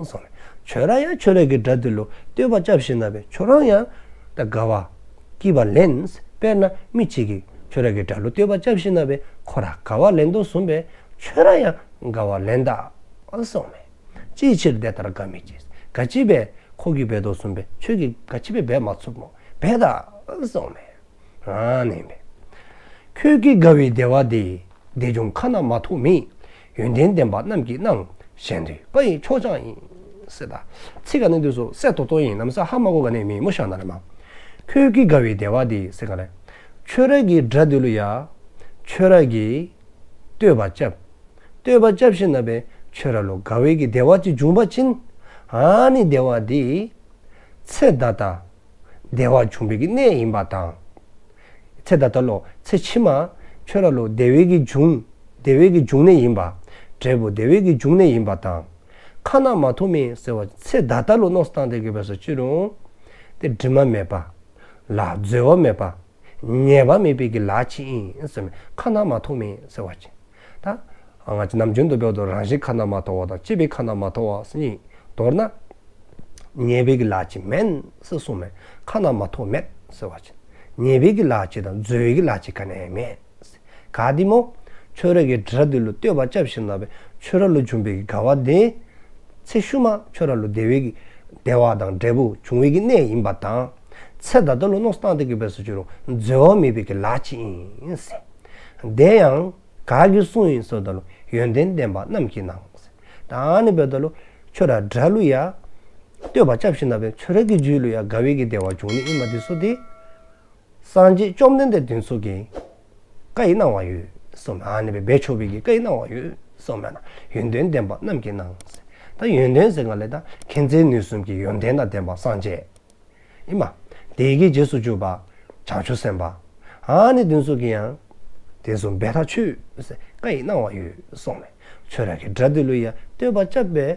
ཟེར་མས། ཁྱོད་ར་ཡང་ཁྱོད་ར་གི་དགྲ་དེ་ལུ་བསྟོད་པ་རྐྱབ་ཞིན་ན་སྦེ་ཁྱོད་ར་ཡང་ད་དགའ་བ་སྐྱིད་པ་ལེན། དཔེར་ན་མི་གཅིག་གིས་ཁྱོད་ར་གི་དགྲ་ལུ་བསྟོད་པ་རྐྱབ་ཞིན་ན་སྦེ་ཁོ་ར་དགའ་བ་ལེན་དོ་བཟུམ་སྦེ་ཁྱོད་ར་ཡང་དགའ་བ་ལེན་ད་ཟེར་མས། ཅིའི་ཕྱིར་དེ་ལྟར་དགའ་མི་བྱེད། ག་ཅི་སྦེ་ཁོ་གིས་འབད་དོ་བཟུམ་སྦེ་ཁྱོད་ཀྱིས་ག་ཅི་སྦེ་འབད་མ་ཚུགསཔ་སྨོ། འབད་ད་ཟེར་མས། ཨ་ནི་སྦེ། ཁྱོད་ཀྱིས་དགའ་བའི་བདེ་བ་འདི། དེ་བྱུང་ཁ་ན་མ་ཐོ་མེད། ཡོན་ཏན་ལྡན་པ་རྣམས་ཀྱིས་གནང་། གཞན་དུ་བཀའ་ཡི་མཆོག་ཀྱང་ཡིན། ཟེར་ད། ཚིག་ཨ་ནི་འདི་ཚུ་གསལ་ཏོག་ཏོ་ཨིན། གནམ་མེད་ས་མེད་ཧ་མ་གོ་ག་ནི་མེད་སྨོ་ཤ་ན་རེ་མ། ཁྱོད་ཀྱིས་དགའ་བའི་བདེ་བ་འདི་ཟེར་ག་ལས། ཁྱོད་ར་གི་དགྲ་དེ་ལུ་ཡང་ཁྱོད་ར་གིས་བསྟོད་པ་རྐྱབ། བསྟོད་པ་རྐྱབ་ཞིན་ན་སྦེ་ཁྱོད་ར་ལུ་དགའ་བའི་གི་བདེ་བ་ཅིག་བྱུང་པ་ཅིན། ཨ་ནི་བདེ་བ་འདི་ཚེ་ད་ལྟ་བདེ་བ་བྱུང་བའི་གི་གནས་ཨིན་པ་དང་། ཚེ་ད་ལྟ་ལུ་ཚེ་ཕྱི་མ་ཁྱོད་ར་ལུ་བདེ་བའི་གི་འབྱུང་བདེ་བའི་གི་འབྱུང་གནས་ཨིན་པ། འབྲས་བུ་བདེ་བའི་གི་འབྱུང་གནས་ཨིན་པ་དང་། ཁ་ན་མ་ཐོ་མེད་ཟེར་བ་ཚེ་ད་ལྟ་ལུ་མནོ་བསམ་བཏང་སྟེ་གི་འབད་སོ་ཅི་རུང་། ཏེ་དྲི་མ་མེད་པ། ལཱ་འཛོལ་བ་མེད་པ། ཉེས་པ་མེད་པའི་གི་ལཱ་ཅིག་ཨིན་ཟེར་མས། ཁ་ན་མ་ཐོ་མེད་ཟེར་བ་ཅིན། ད་ང་བཅས་ནམ་རྒྱུན་དུ་འབདཝ་ད་རང་བཞིན་ཁ་ན་མ་ཐོ་བ་དང་བཅས་པའི་ཁ་ན་མ་ཐོ་བ་ཟེར་ནི། མདོར་ན་ཉེས་པའི་གི་ལཱ་ཅིག་མེན་ཟེར་གསུངས་མས། ཁ་ན་མ་ཐོ་མེད་ཟེར་བ་ཅིན་ཉེས་པའི་གི་ལཱ་ཅིག་དང་འཛོལ་བའི་གི་ལཱ་ཅིག་ག་ནི་ཡང་མེད། ག་དེ་སྨོ། ཁྱོད་ར་གི་དགྲ་དེ་ལུ་བསྟོད་པ་རྐྱབ་ཞིན་ན་སྦེ་ཁྱོད་ར་ལུ་བྱུང་བའི་གི་དགའ་བ་དེ། ཚེ་ཤུལ་མ་ཁྱོད་ར་ལུ་བདེ་བའི་གི་བདེ་བ་དང་འབྲས་བུ་འབྱུང་བའི་གི་གནས་ཨིན་པ་དང་། ཚེ་ད་ལྟ་ལུ་མནོ་བསམ་བཏང་སྟེ་གི་འབད་སོ་ཅི་རུང་འཛོལ་བ་མེད་པའི་གི་ལཱ་ཅིག་ཨིན་ཟེར། དེ་ཡང་ག་གིས་གསུངས་ཡི་ཟེརཝ་ད་ལུ་ཡོན་ཏན་ལྡན་པ་རྣམས་ཀྱིས་གནང་ཟེར། ད་ཨ་ནི་འབདཝ་ད་ལུ་ཁྱོད་ར་དགྲ་ལུ་ཡང་བསྟོད་པ་རྐྱབ་ཞིན་ན་སྦེ་ཁྱོད་ར་གི་རྒྱུད་ལུ་ཡང་དགའ་བའི་གི་བདེ་བ་འབྱུང་ནི་ཨིན་པ་འདི་ཚུ་དེ། སངས་རྒྱས་བཅོམ་ལྡན་འདས་དེ་ཚུ་གིས་བཀའ་ཡི་གནང་བ་ཡོད་གསུངས་མས། ཨ་ནི་སྦེ་འབད་ཆོག་པའི་གི་བཀའ་ཡི་གནང་བ་ཡོད་གསུངས་མས་ན། ཡོན་ཏན་ལྡན་པ་རྣམས་ཀྱིས་གནང་། ད་ཡོན་ཏན་ཟེར་ག་ལས་ད་མཁྱེན་བརྩེ་ནུས་གསུམ་གྱི་ཡོན་ཏན་དང་ལྡན་པ་སངས་རྒྱས་ཨིན་མས། དེ་གི་རྗེས་སུ་འཇུག་པ་བྱང་ཆུབ་སེམས་དཔའ། ཨ་ནི་དེ་ཚུ་གིས་ཡང་དེ་ཚུ་འབད་ཐག་ཆོད་ཟེར་བཀའ་ཡི་གནང་བ་ཡོད་གསུངས་མས། ཁྱོད་ར་གི་དགྲ་དེ་ལུ་ཡང་བསྟོད་པ་རྐྱབ་སྦེ་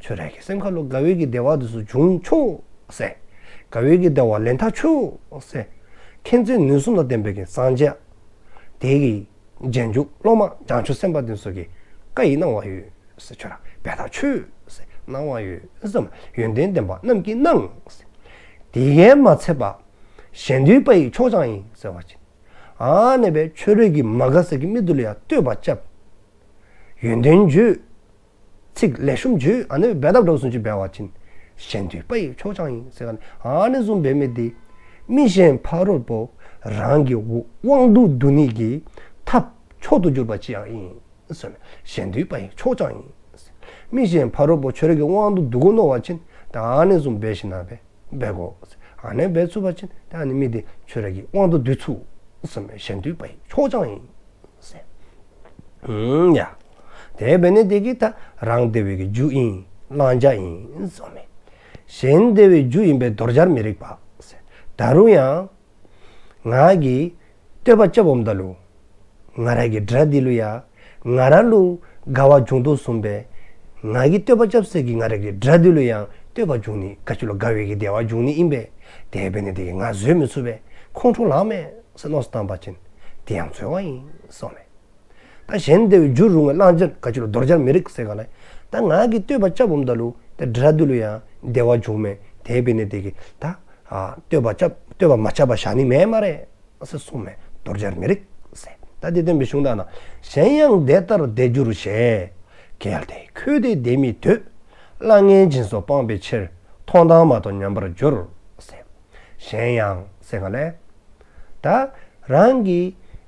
ཁྱོད་ར་གི་སེམས་ཁ་ལུ་དགའ་བའི་གི་བདེ་བ་དེ་ཚུ་འབྱུང་ཆོག་ཟེར། དགའ་བའི་གི་བདེ་བ་ལེན་ཐག་ཆོད་ཟེར། མཁྱེན་བརྩེ་ནུས་གསུམ་དང་ལྡན་པའི་གི་སངས་རྒྱས་དེ་གི་རྗེས་འཇུག་སློབ་མ་བྱང་ཆུབ་སེམས་དཔའ་དེ་ཚུ་གིས་བཀའ་ཡི་གནང་བ་ཡོད་ཟེར། ཁྱོད་ར་འབད་ཐག་ཆོད་ཟེར་གནང་བ་ཡོད་ཟེར། ཡོན་ཏན་ལྡན་པ་རྣམས་ཀྱིས་གནང་ཟེར། དེ་གིས་མ་ཚད་པར་གཞན་འདུལ་པ་ཡི་མཆོག་ཀྱང་ཡིན་ཟེར་བ་ཅིན། ཨ་ནི་སྦེ་ཁྱོད་ར་གིས་མ་དགའ་ས་གི་མི་དེ་ལུ་ཡང་བསྟོད་པ་རྐྱབ། ཡོན་ཏན་བརྗོད། ཚིག་ལེགས་ཤོམ་བརྗོད། ཨ་ནི་འབད་དཔ་འདྲཝ་བཟུམ་ཅིག་འབད་བ་ཅིན། གཞན་འདུལ་པ་ཡི་མཆོག་ཀྱང་ཡིན་ཟེར་ག་ནི། ཨ་ནི་བཟུམ་འབད་མི་དེ། མི་གཞན་ཕ་རོལ་པོ་རང་གི་དབང་དུ་བསྡུ་ནི་གི་ཐབས་མཆོག་ཏུ་གྱུར་པ་ཅིག་ཡང་ཡིན་ཟེར། གཞན་འདུལ་པ་ཡི་མཆོག་ཀྱང་ཡིན། མི་གཞན་ཕ་རོལ་པོ་ཁྱོད་ར་གི་དབང་དུ་བསྡུ་དགོ་མནོ་བ་ཅིན། ད་ཨ་ནི་བཟུམ་འབད་ཞིནམ་ལས་འབད་དགོ། ཨ་ནི་འབད་ཚུགས་པ་ཅིན་ད་ཨ་ནི་མི་དེ་ཁྱོད་ར་གི་དབང་དུ་བསྡུ་ཚུགས་ཟེར། གཞན་འདུལ་པ་ཡི་མཆོག་ཀྱང་ཡིན་ཟེར། ཨུམ་ཡ། དེ་འབད་ནི་དེ་གིས་ད་རང་བདེ་བའི་གི་རྒྱུ་ཨིན། བླང་བྱ་ཨིན་ཟེར་མས། གཞན་བདེ་བའི་རྒྱུ་ཨིན་པས་དོར་བྱར་མི་རིགས་པ་ཟེར། ད་རུང་ཡང་ང་གིས་བསྟོད་པ་རྐྱབ་འོངམ་ད་ལུ། ང་ར་གི་དགྲ་འདི་ལུ་ཡང་ང་ར་ལུ་དགའ་བ་འབྱུང་དོ་བཟུམ་སྦེ། ང་གིས་བསྟོད་པ་རྐྱབ་ས་གི་ང་ར་གི་དགྲ་འདི་ལུ་ཡང་བསྟོད་པ་འབྱུང་ནི་ག་ཅི་ལོ་དགའ་བའི་གི་བདེ་བ་འབྱུང་ནི་ཨིན་པས། དེ་འབད་ནི་དེ་གིས་ང་བཟོད་མི་ཚུགས་པས། ཁོང་ཁྲོ་ལངས་མས་ཟེར་མནོ་བསམ་བཏང་པ་ཅིན། དེ་ཡང་འཚོལ་བ་ཡིན་ཟེར་མས། ད་གཞན་བདེ་བའི་རྒྱུར་རུང་བའི་བླང་བྱ་ག་ཅི་ལོ་དོར་བྱར་མི་རིགས་ཟེར་ག་ལས། ད་ང་གིས་བསྟོད་པ་རྐྱབ་འོངམ་ད་ལུ་ད་དགྲ་འདི་ལུ་ཡང་བདེ་བ་འབྱུང་མས། དེ་འབད་ནི་དེ་གིས་ད་ཨ་བསྟོད་པ་རྐྱབ་བསྟོད་པ་མ་རྐྱབ་པར་བཞག་ནི་མེད་སྨ་རེ་ཟེར་གསུངས་མས། དོར་བྱར་མི་རིགས་ཟེར། ད་དེ་སྟོན་པའི་གཞུང་དག་ན། གཞན་ཡང་དེ་ལྟར་བདེ་འགྱུར་ཞེས། གལ་ཏེ་ཁྱོད་བདེ་བདེ་མི་འདོད། གླ་རྔན་སྦྱིན་སོགས་སྤངས་པའི་ཕྱིར། མཐོང་དང་མ་མཐོང་མཉམ་པར་འགྱུར་ཟེར། གཞན་ཡང་ཟེར་ག་ལས། ད་རང་གི་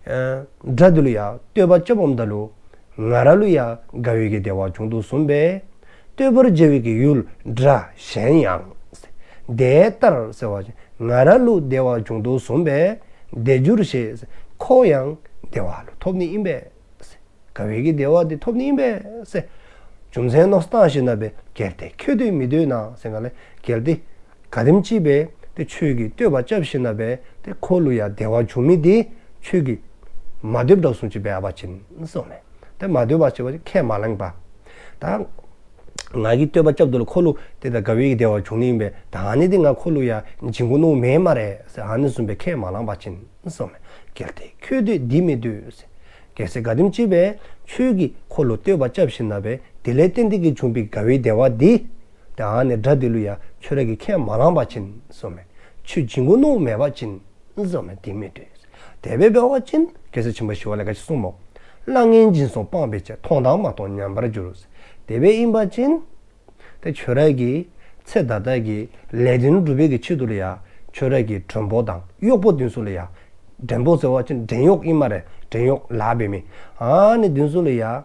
ཨ་དགྲ་འདི་ལུ་ཡང་བསྟོད་པ་རྐྱབ་འོངམ་ད་ལུ། ང་ར་ལུ་ཡང་དགའ་བའི་གི་བདེ་བ་འབྱུང་དོ་བཟུམ་སྦེ། བསྟོད་པར་བྱ་བའི་གི་ཡུལ་དགྲ་གཞན་ཡང་། དེ་ལྟར་ཟེར་བ་ཅིན་ང་ར་ལུ་བདེ་བ་འབྱུང་དོ་བཟུམ་སྦེ། བདེ་འགྱུར་ཞེས་ཁོ་ཡང་བདེ་བ་ལུ་ཐོབ་ནི་ཨིན་པས། དགའ་བའི་གི་བདེ་བ་འདི་ཐོབ་ནི་ཨིན་པས་ཟེར། རྒྱུ་མཚན་མནོ་བསམ་བཏང་ཞིནམ་ལས་འབད། གལ་ཏེ་ཁྱོད་བདེ་མི་འདོད་ན་ཟེར་ག་ལས། གལ་ཏེ་ག་དེམ་ཅིག་སྦེ་ཏེ་ཁྱོད་ཀྱིས་བསྟོད་པ་རྐྱབ་ཞིནམ་ལས་འབད་ཏེ་ཁོ་ལུ་ཡང་བདེ་བ་འབྱུང་མི་དེ་ཁྱོད་ཀྱིས་མ་འདོདཔ་འདྲཝ་བཟུམ་ཅིག་འབད་བ་ཅིན་གསུངས་མས། ཏེ་མ་འདོད་པ་ཅིག་འབད་བ་ཅིན་ཁས་མ་བླངས་པར། ད་ང་གིས་བསྟོད་པ་རྐྱབ་ད་ལུ་ཁོ་ལུ་ཏེ་ད་དགའ་བའི་གི་བདེ་བ་འབྱུང་ནི་ཨིན་པས། ད་ཨ་ནི་འདི་ང་ཁོ་ལུ་ཡང་སྦྱིན་དགོ་མནོཝ་མེད་སྨ་རེ་ཟེར་ཨ་ནི་བཟུམ་སྦེ་ཁས་མ་བླངས་པ་ཅིན་གསུངས་མས། གལ་ཏེ་ཁྱོད་བདེ་འདི་མི་འདོད་ཟེར། གལ་སྲིད་ག་དེམ་ཅིག་སྦེ་ཁྱོད་ཀྱིས་ཁོ་ལུ་བསྟོད་པ་རྐྱབ་ཞིནམ་ལས་འབད་དེ་ལས་བརྟེན་ཏེ་གི་བྱུང་བའི་དགའ་བའི་བདེ་བ་འདི་ད་ཨ་ནི་དགྲ་འདི་ལུ་ཡང་ཁྱོད་ར་གིས་ཁས་མ་བླངས་པ་ཅིན་གསུངས་མས། ཁྱོད་སྦྱིན་དགོ་མནོཝ་མེད་པ་ཅིན་གསུངས་མས། བདེ་མི་འདོད། དེ་སྦེ་འབད་བ་ཅིན་རྒྱལ་སྲས་ཆེན་པོ་ཞི་བ་ལྷས་ག་ཅི་གསུངས་སྨོ། གླ་རྔན་སྦྱིན་སོགས་སྤངས་པའི་ཕྱིར། མཐོང་དང་མ་མཐོང་མཉམ་པར་འགྱུར། དེ་སྦེ་ཨིན་པ་ཅིན་ཏེ་ཁྱོད་ར་གི་ཚེ་ད་ལྟ་གི་ལས་དོན་སྒྲུབ་པའི་གི་ཆེད་དུ་ལུ་ཡང་ཁྱོད་ར་གི་མགྲོན་པོ་དང་གཡོག་པོ་འདི་ཚུ་ལུ་ཡང་། མགྲོན་པོ་ཟེར་བ་ཅིན་བྲན་གཡོག་ཨིན་སྨ་རེ། བྲན་གཡོག་ལཱ་འབད་མི་ཨ་ནི་འདི་ཚུ་ལུ་ཡང་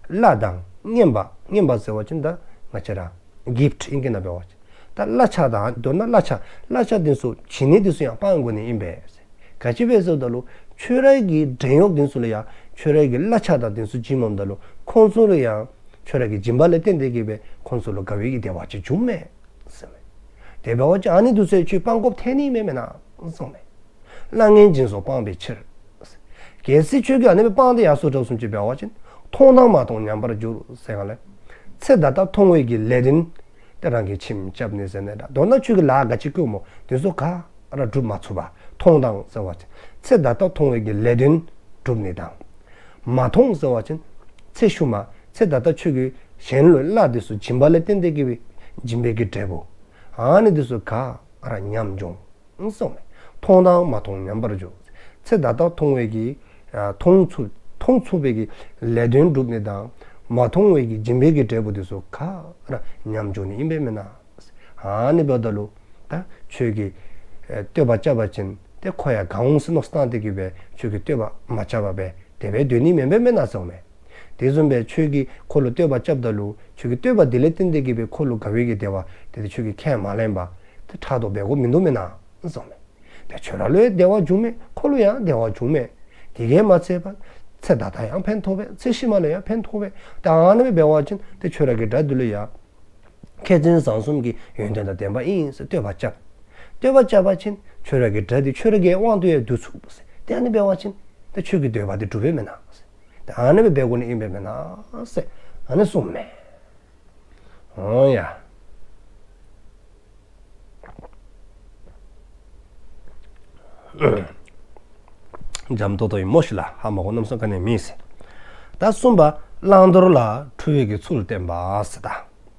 གླ་དང་རྔན་པ། རྔན་པ་ཟེར་བ་ཅིན་ད་ང་བཅས་ར་གིཕཊ་ཨིང་སྐད་ནང་འབད་བ་ཅིན་ད་གླ་ཆ་དང་མདོར་ན་གླ་ཆ་གླ་ཆ་འདི་ཚུ་བྱིན་ནི་འདི་ཚུ་ཡང་སྤང་དགོ་ནི་ཨིན་པས། ག་ཅི་སྦེ་ཟེར་བ་ཅིན་ཁྱོད་ར་གི་བྲན་གཡོག་འདི་ཚུ་ལུ་ཡང་ཁྱོད་ར་གི་གླ་ཆ་དང་འདི་ཚུ་བྱིནམ་ད་ལུ་ཁོང་ཚུ་ལུ་ཡང་ཁྱོད་ར་གི་སྦྱིན་པ་ལས་བརྟེན་ཏེ་གི་སྦེ་ཁོང་ཚུ་ལུ་དགའ་བའི་གི་བདེ་བ་ཅིག་འབྱུངམ་མས་ཟེར་མས། དེ་འབད་བ་ཅིན་ཨ་ནི་འདི་ཚུ་ཁྱོད་སྤང་དགོཔ་ཐོན་ནི་མས་མེན་ན་གསུངས་མས། གླ་རྔན་སྦྱིན་སོགས་སྤངས་པའི་ཕྱིར། གལ་སྲིད་ཁྱོད་ཀྱིས་ཨ་ནི་སྦེ་སྤངས་ཏེ་ཡར་སོ་དྲགས་བཟུམ་ཅིག་འབད་བ་ཅིན་མཐོང་དང་མ་མཐོང་མཉམ་པར་འགྱུར་ཟེར་ག་ལས། ཚེ་ད་ལྟ་མཐོང་བའི་གི་ལས་དོན་ཏེ་རང་གི་ཁྱིམ་རྐྱབ་ནི་ཟེར་ནི་དང་མདོར་ན་ཁྱོད་ཀྱིས་ལཱ་ག་ཅི་བཀོལཝ་སྨོ་འདི་ཚུ་ག་ར་སྒྲུབ་མ་ཚུགས་པར། མཐོང་དང་ཟེར་བ་ཅིན་ཚེ་ད་ལྟ་མཐོང་བའི་གི་ལས་དོན་སྒྲུབ་ནི་དང་། མ་མཐོང་ཟེར་བ་ཅིན་ཚེ་ཤུལ་མ་ཚེ་ད་ལྟ་ཁྱོད་ཀྱིས་གཞན་ལུ་གླ་འདི་ཚུ་སྦྱིན་པ་ལས་བརྟེན་ཏེ་གི་སྦེ་སྦྱིན་པའི་གི་འབྲས་བུ་ཨ་ནི་འདི་ཚུ་ག་ར་ཉམས་འགྱོ་གསུངས་མས། མཐོང་དང་མ་མཐོང་མཉམ་པར་འགྱུར། ཚེ་ད་ལྟ་མཐོང་བའི་གི་ཨ་མཐོང་ཚུགས་མཐོང་ཚུགས་པའི་གི་ལས་དོན་སྒྲུབ་ནི་དང་མ་མཐོང་བའི་གི་སྦྱིན་པའི་གི་འབྲས་བུ་འདི་ཚུ་ག་ར་ཉམས་འགྱོ་ནི་ཨིན་པས་མེན་ན། ཨ་ནི་འབདཝ་ད་ལུ་ད་ཁྱོད་ཀྱིས་ཨེ་བསྟོད་པ་རྐྱབ་པ་ཅིན་ཏེ་ཁོ་ཡང་དགའ་འོང་ཟེར་མནོ་བསམ་བཏང་སྟེ་གི་སྦེ་ཁྱོད་ཀྱིས་བསྟོད་པ་མ་རྐྱབ་པར་སྦེ་དེ་སྦེ་སྡོད་ནི་མེན་པས་མེན་ན་གསུངས་མས། དེ་བཟུམ་སྦེ་ཁྱོད་ཀྱིས་ཁོ་ལུ་བསྟོད་པ་རྐྱབ་ད་ལུ་ཁྱོད་ཀྱི་བསྟོད་པ་འདི་ལས་བརྟེན་ཏེ་གི་སྦེ་ཁོ་ལུ་དགའ་བའི་གི་བདེ་བ་དེ་ཏེ་ཁྱོད་ཀྱིས་ཁས་མ་ལེན་པར་ཏེ་ཕྲག་དོག་འབད་དགོཔ་མིན་འདུག་མེན་ན་གསུངས་མས། ཏེ་ཁྱོད་ར་ལུ་ཡང་བདེ་བ་འབྱུངམ་མས། ཁོ་ལུ་ཡང་བདེ་བ་འབྱུངམ་མས། དེ་གིས་མ་ཚད་པར་ཚེ་ད་ལྟ་ཡང་ཕན་ཐོགས་པས། ཚེ་ཕྱི་མ་ལུ་ཡང་ཕན་ཐོགས་པས། ད་ཨ་ནི་སྦེ་འབད་བ་ཅིན་ཏེ་ཁྱོད་ར་གི་དགྲ་འདི་ལུ་ཡང་མཁས་བཙུན་བཟང་གསུམ་གྱི་ཡོན་ཏན་དང་ལྡན་པ་ཨིན་ཟེར་བསྟོད་པ་རྐྱབ། བསྟོད་པ་རྐྱབ་པ་ཅིན་ཁྱོད་ར་གི་དགྲ་འདི་ཁྱོད་ར་གི་དབང་དུ་ཡང་བསྡུ་ཚུགས་ཟེར། ཏེ་ཨ་ནི་འབད་བ་ཅིན་ཏེ་ཁྱོད་ཀྱི་འདོད་པ་འདི་འགྲུབ་པས་མེན་ན་ཟེར། ཏེ་ཨ་ནི་སྦེ་འབད་དགོ་ནི་ཨིན་པས་མེན་ན་ཟེར་ཨ་ནི་གསུངས་མས། འོང་ཡ། འཇམ་ཏོང་ཏོ་ཨིན་མོ་ཤིག་ལགས། ཧ་མ་གོ་རྣམ་གསུམ་ག་ནི་མེད་ཟེར། ད་གསུམ་པ་བླང་དོར་ལ་འཁྲུལ་བའི་གི་ཚུལ་བསྟན་པ་ཟེར། ད་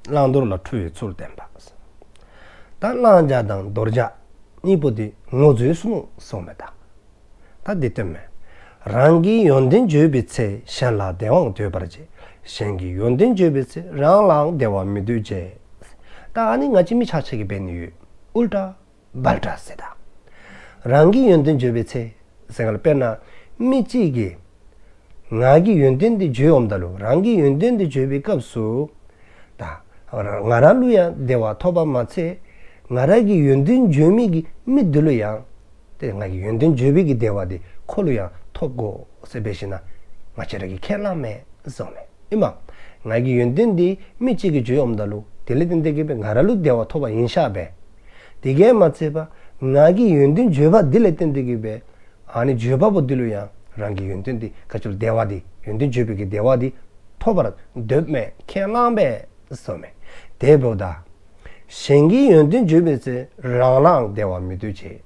བླང་དོར་ལ་འཁྲུལ་བའི་ཚུལ་བསྟན་པ་ཟེར། ད་བླང་བྱ་དང་དོར་བྱ་གཉིས་པོ་དེ་ངོ་བཟུང་ཟེར་གསུངས་མས། ད་ད་འདི་སྟོནམ་མས། རང་གི་ཡོན་ཏན་བརྗོད་པའི་ཚེ། གཞན་ལ་བདེ་བའང་འདོད་པར་བྱེད། གཞན་གྱི་ཡོན་ཏན་བརྗོད་པའི་ཚེ། རང་ལའང་བདེ་བ་མི་འདོད་བྱེད། ད་ཨ་ནི་ང་བཅས་མི་ཆ་ཁྱབ་ཀྱིས་འབད་ནི་ཡོད། ཨུལ་ཊ་བལ་ཊ་ཟེར། ད་རང་གི་ཡོན་ཏན་བརྗོད་པའི་ཚེ་ཟེར་ག་ལ། དཔེར་ན་མི་གཅིག་གིས་ང་གི་ཡོན་ཏན་འདི་བརྗོད་འོངམ་ད་ལུ། རང་གི་ཡོན་ཏན་འདི་བརྗོད་པའི་སྐབས་སུ་ད་ང་ར་ལུ་ཡང་བདེ་བ་ཐོབ་པ་མ་ཚད། ང་ར་གི་ཡོན་ཏན་བརྗོད་མི་གི་མི་འདི་ལུ་ཡང་ཏེ་ང་གི་ཡོན་ཏན་བརྗོད་པའི་གི་བདེ་བ་འདི་ཁོ་ལུ་ཡང་ཐོབ་དགོ་ཟེར་འབད་ཞིན་ན་ང་བཅས་ར་གིས་ཁས་བླངམ་མས་ཟེར་གསུངས་མས། ཨིན་མས། ང་གི་ཡོན་ཏན་འདི་མི་གཅིག་གིས་བརྗོད་འོངམ་ད་ལུ་དེ་ལས་བརྟེན་ཏེ་གིས་སྦེ་ང་ར་ལུ་བདེ་བ་ཐོབ་པ་ཨིན་ཤག་སྦེ། དེ་གིས་མ་ཚད་པར་ང་གི་ཡོན་ཏན་བརྗོད་པ་འདི་ལས་བརྟེན་ཏེ་གིས་སྦེ་ཨ་ནི་བརྗོད་པ་པོ་འདི་ལུ་ཡང་རང་གི་ཡོན་ཏན་འདི་ག་ཅི་ལོ་བདེ་བ་འདི་ཡོན་ཏན་བརྗོད་པའི་གི་བདེ་བ་འདི་ཐོབ་པར་འདོདཔ་མས། ཁས་བླངམ་མས་ཟེར་གསུངས་མས། དེ་འབདཝ་ད་གཞན་གྱི་ཡོན་ཏན་བརྗོད་པའི་ཚེ། རང་ལའང་བདེ་བ་མི་འདོད་བྱེད།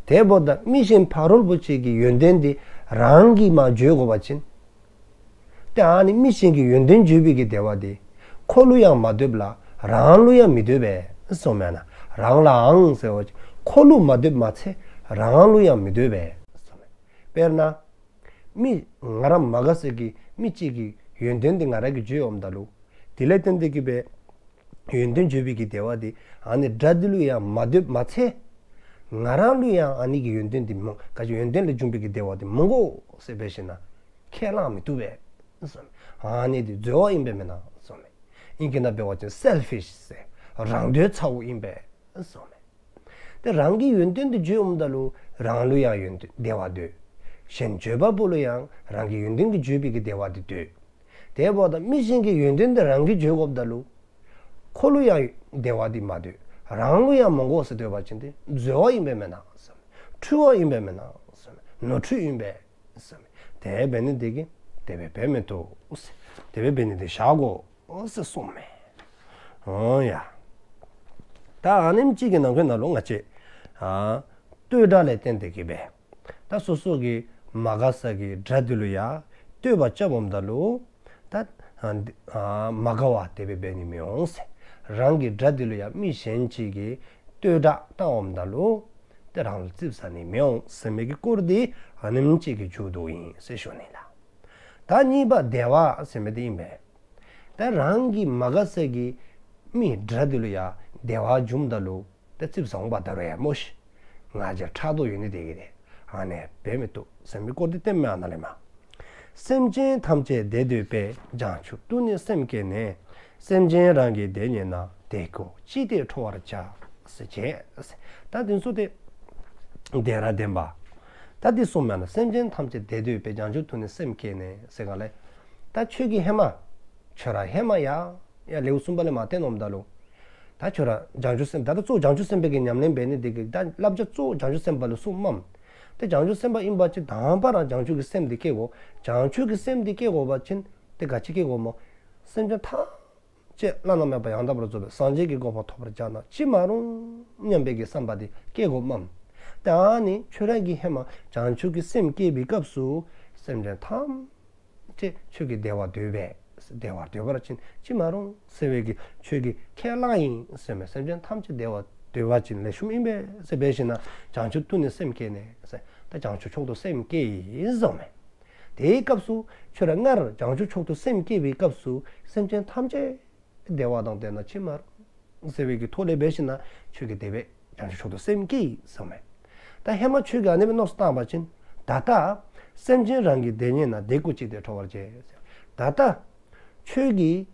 དེ་འབདཝ་ད་མི་གཞན་ཕ་རོལ་པོ་ཅིག་གི་ཡོན་ཏན་འདི་རང་གིས་མ་བརྗོད་དགོ་པ་ཅིན། ཏེ་ཨ་ནི་མི་གཞན་གྱི་ཡོན་ཏན་བརྗོད་པའི་གི་བདེ་བ་འདི་ཁོ་ལུ་ཡང་མ་འདོདཔ་ལ་རང་ལུ་ཡང་མི་འདོད་པས་ཟེར་གསུངས་མས་ན། རང་ལའང་ཟེར་བ་ཅིན་ཁོ་ལུ་མ་འདོདཔ་མ་ཚད་རང་ལུ་ཡང་མི་འདོད་པས་ཟེར་གསུངས་མས། དཔེར་ན་མི་ང་ར་མ་དགའ་ས་གི་མི་གཅིག་གི་ཡོན་ཏན་འདི་ང་ར་གིས་བརྗོད་འོངམ་ད་ལུ་དེ་ལས་བརྟེན་ཏེ་གིས་སྦེ་ཡོན་ཏན་བརྗོད་པའི་གི་བདེ་བ་འདི་ཨ་ནི་དགྲ་འདི་ལུ་ཡང་མ་འདོདཔ་མ་ཚད་ང་ར་ལུ་ཡང་ཨ་ནི་གི་ཡོན་ཏན་འདི་མ་ག་ཅི་ཡོན་ཏན་ལས་བྱུང་བའི་གི་བདེ་བ་འདི་མ་དགོ་ཟེར་འབད་ཞིན་ན་ཁས་བླངས་མི་བཏུབ་པས་གསུངས་མས། ཨ་ནི་འདི་འཛོལ་བ་ཨིན་པས་མེན་ན་གསུངས་མས། ཨིང་སྐད་ནང་འབད་བ་ཅིན་སེལ་ཕིཤ་ཟེར་རང་འདོད་ཚ་བོ་ཨིན་པས་གསུངས་མས། ཏེ་རང་གི་ཡོན་ཏན་འདི་བརྗོད་འོངམ་ད་ལུ་རང་ལུ་ཡང་ཡོན་ཏན་བདེ་བ་འདོད། གཞན་བརྗོད་པ་པོ་ལུ་ཡང་རང་གི་ཡོན་ཏན་གྱི་བརྗོད་པའི་གི་བདེ་བ་འདི་འདོད། དེ་འབདཝ་ད་མི་གཞན་གྱི་ཡོན་ཏན་འདི་རང་གིས་བརྗོད་དགོཔ་ད་ལུ་ཁོ་ལུ་ཡང་བདེ་བ་འདི་མ་འདོད། རང་ལུ་ཡང་མ་དགོ་ཟེར་འདོད་པ་ཅིན་ཏེ་འཛོལ་བ་ཨིན་པས་མེན་ན་གསུངས་མས། འཁྲུལ་བ་ཨིན་པས་མེན་ན་གསུངས་མས། ནོར་འཁྲུལ་ཨིན་པས་གསུངས་མས། དེ་འབད་ནི་འདི་གིས་དེ་སྦེ་འབད་མི་བཏུབ་ཟེར། དེ་སྦེ་འབད་ནི་འདི་བཞག་དགོ་ཟེར་གསུངས་མས། འོ་ཡ། ད་ཨ་ནེམ་ཅིག་གི་ནང་འཁོད་ནང་ལུ་ང་བཅས་ཨ་བསྟོད་སྒྲ་ལས་བརྟེན་ཏེ་གིས་སྦེ་ད་སོ་སོ་གི་མ་དགའ་ས་གི་དགྲ་འདི་ལུ་ཡང་བསྟོད་པ་རྐྱབ་འོངམ་ད་ལུ་ད་ཨ་མ་དགའ་བ་དེ་སྦེ་འབད་ནི་མི་འོང་ཟེར། རང་གི་དགྲ་འདི་ལུ་ཡང་མི་གཞན་ཅིག་གིས་བསྟོད་སྒྲ་བཏང་འོངམ་ད་ལུ་ཏེ་རང་ལུ་ཙིགཔ་ཟ་ནི་མི་འོང་ཟེར་མི་གི་སྐོར་འདི་ཨ་ནེམ་ཅིག་གིས་མཇུག་བསྡུ་ཡི་ཟེར་ཞུ་ནི་ལགས། ད་གཉིས་པ་བདེ་བ་ཟེར་མི་འདི་ཨིན་པས། ད་རང་གི་མ་དགའ་ས་གི་མི་དགྲ་འདི་ལུ་ཡང་བདེ་བ་བྱུངམ་ད་ལུ་ཏེ་ཙིགཔ་ཟ་འོང་པ་ད་རུང་ཡང་མོ་ཤིག་ང་རྒྱལ་ཕྲག་དོག་ཡོད་ནི་དེ་གིས་ཏེ་ཨ་ནི་འབད་མི་བཏུབ་ཟེར་མི་སྐོར་འདི་སྟོནམ་མས་ཨ་ནཱ་ལས་མར། སེམས་ཅན་ཐམས་ཅད་བདེ་འདོད་པས། བྱང་ཆུབ་ཏུ་ནི་སེམས་བསྐྱེད་ནས། སེམས་ཅན་རང་གི་བདེ་རྙེད་ན། དེ་ཀོ་ཅི་སྟེ་ཁྲོ་བར་བྱ། ཟེར་བྱས། ད་འདི་ཚུ་ཏེ་བདེ་ར་བདེན་པ། ད་འདི་གསུངསམ་མས་ན། སེམས་ཅན་ཐམས་ཅད་བདེ་འདོད་པས། བྱང་ཆུབ་ཏུ་ནི་སེམས་བསྐྱེད་ནས། ཟེར་ག་ལས། ད་ཁྱོད་ཀྱིས་ཧེ་མ་ཁྱོད་ར་ཧེ་མ་ཡ་ཡ་ལེའུ་གསུམ་པ་ལས་མར་བསྟན་འོངམ་ད་ལུ་ད་ཁྱོད་ར་བྱང་ཆུབ་སེམས་ད་ལྟ་གཙོ་བོ་བྱང་ཆུབ་སེམས་དཔའི་གི་ཉམས་ལེན་འབད་ནི་དེ་གིས་ད་བསླབ་བྱ་གཙོ་བོ་བྱང་ཆུབ་སེམས་དཔའ་ལུ་གསུངསམ་མས། ཏེ་བྱང་ཆུབ་སེམས་དཔའ་ཨིན་པ་ཅིན་དང་པ་ར་བྱང་ཆུབ་ཀྱི་སེམས་འདི་བསྐྱེད་དགོ། བྱང་ཆུབ་ཀྱི་སེམས་འདི་བསྐྱེད་དགོ་པ་ཅིན་ཏེ་ག་ཅི་བསྐྱེད་དགོཔ་སྨོ། སེམས་ཅན་ཐམས་ཅད་བླ་ན་མེད་པ་ཡང་དག་པར་རྫོགས་པའི་སངས་རྒྱས་ཀྱི་གོ་འཕང་ཐོབ་པར་བྱ་ན་ཅི་མ་རུང་སྙམ་པའི་གི་བསམ་པ་འདི་བསྐྱེད་དགོཔ་མས། ད་ཨ་ནི་ཁྱོད་ར་གིས་ཧེ་མ་བྱང་ཆུབ་ཀྱི་སེམས་བསྐྱེད་པའི་སྐབས་སུ་སེམས་ཅན་ཐམས་ཅད་ཁྱོད་ཀྱིས་བདེ་བ་འདོད་པས། བདེ་བ་འདོད་པ་ཅིན་ཅི་མ་རུང་ཟེར་བའི་གི་ཁྱོད་ཀྱིས་ཁས་བླངས་ཡི་ཟེར་མས། སེམས་ཅན་ཐམས་ཅད་བདེ་བ་འདོད་པ་ཅིན་ལེགས་ཤོམ་ཨིན་པས་ཟེར་འབད་ཞིན་ན་བྱང་ཆུབ་ཏུ་ནི་སེམས་བསྐྱེད་ནས་ཟེར། ད་བྱང་ཆུབ་མཆོག་ཏུ་སེམས་བསྐྱེད་ཡི་ཟེར་མས། དེའི་སྐབས་སུ་ཁྱོད་ར་སྔར་བྱང་ཆུབ་མཆོག་ཏུ་སེམས་བསྐྱེད་པའི་སྐབས་སུ་སེམས་ཅན་ཐམས་ཅད་བདེ་བ་དང་ལྡན་ན་ཅི་མ་རུང་ཟེར་བའི་གི་ཐོག་ལས་འབད་ཞིན་ན་ཁྱོད་ཀྱིས་དེ་སྦེ་བྱང་ཆུབ་མཆོག་ཏུ་སེམས་བསྐྱེད་ཡི་ཟེར་མས། ད་ཧེ་མ་ཁྱོད་ཀྱིས་ཨ་ནི་སྦེ་མནོ་བསམ་བཏང་པ་ཅིན་ད་ལྟ་སེམས་ཅན་རང་གི་བདེ་རྙེད་ན། དེ་ཀོ་ཅི་སྟེ་ཁྲོ་བར་བྱེད་ཟེར། ད་ལྟ་ཁྱོད་ཀྱིས་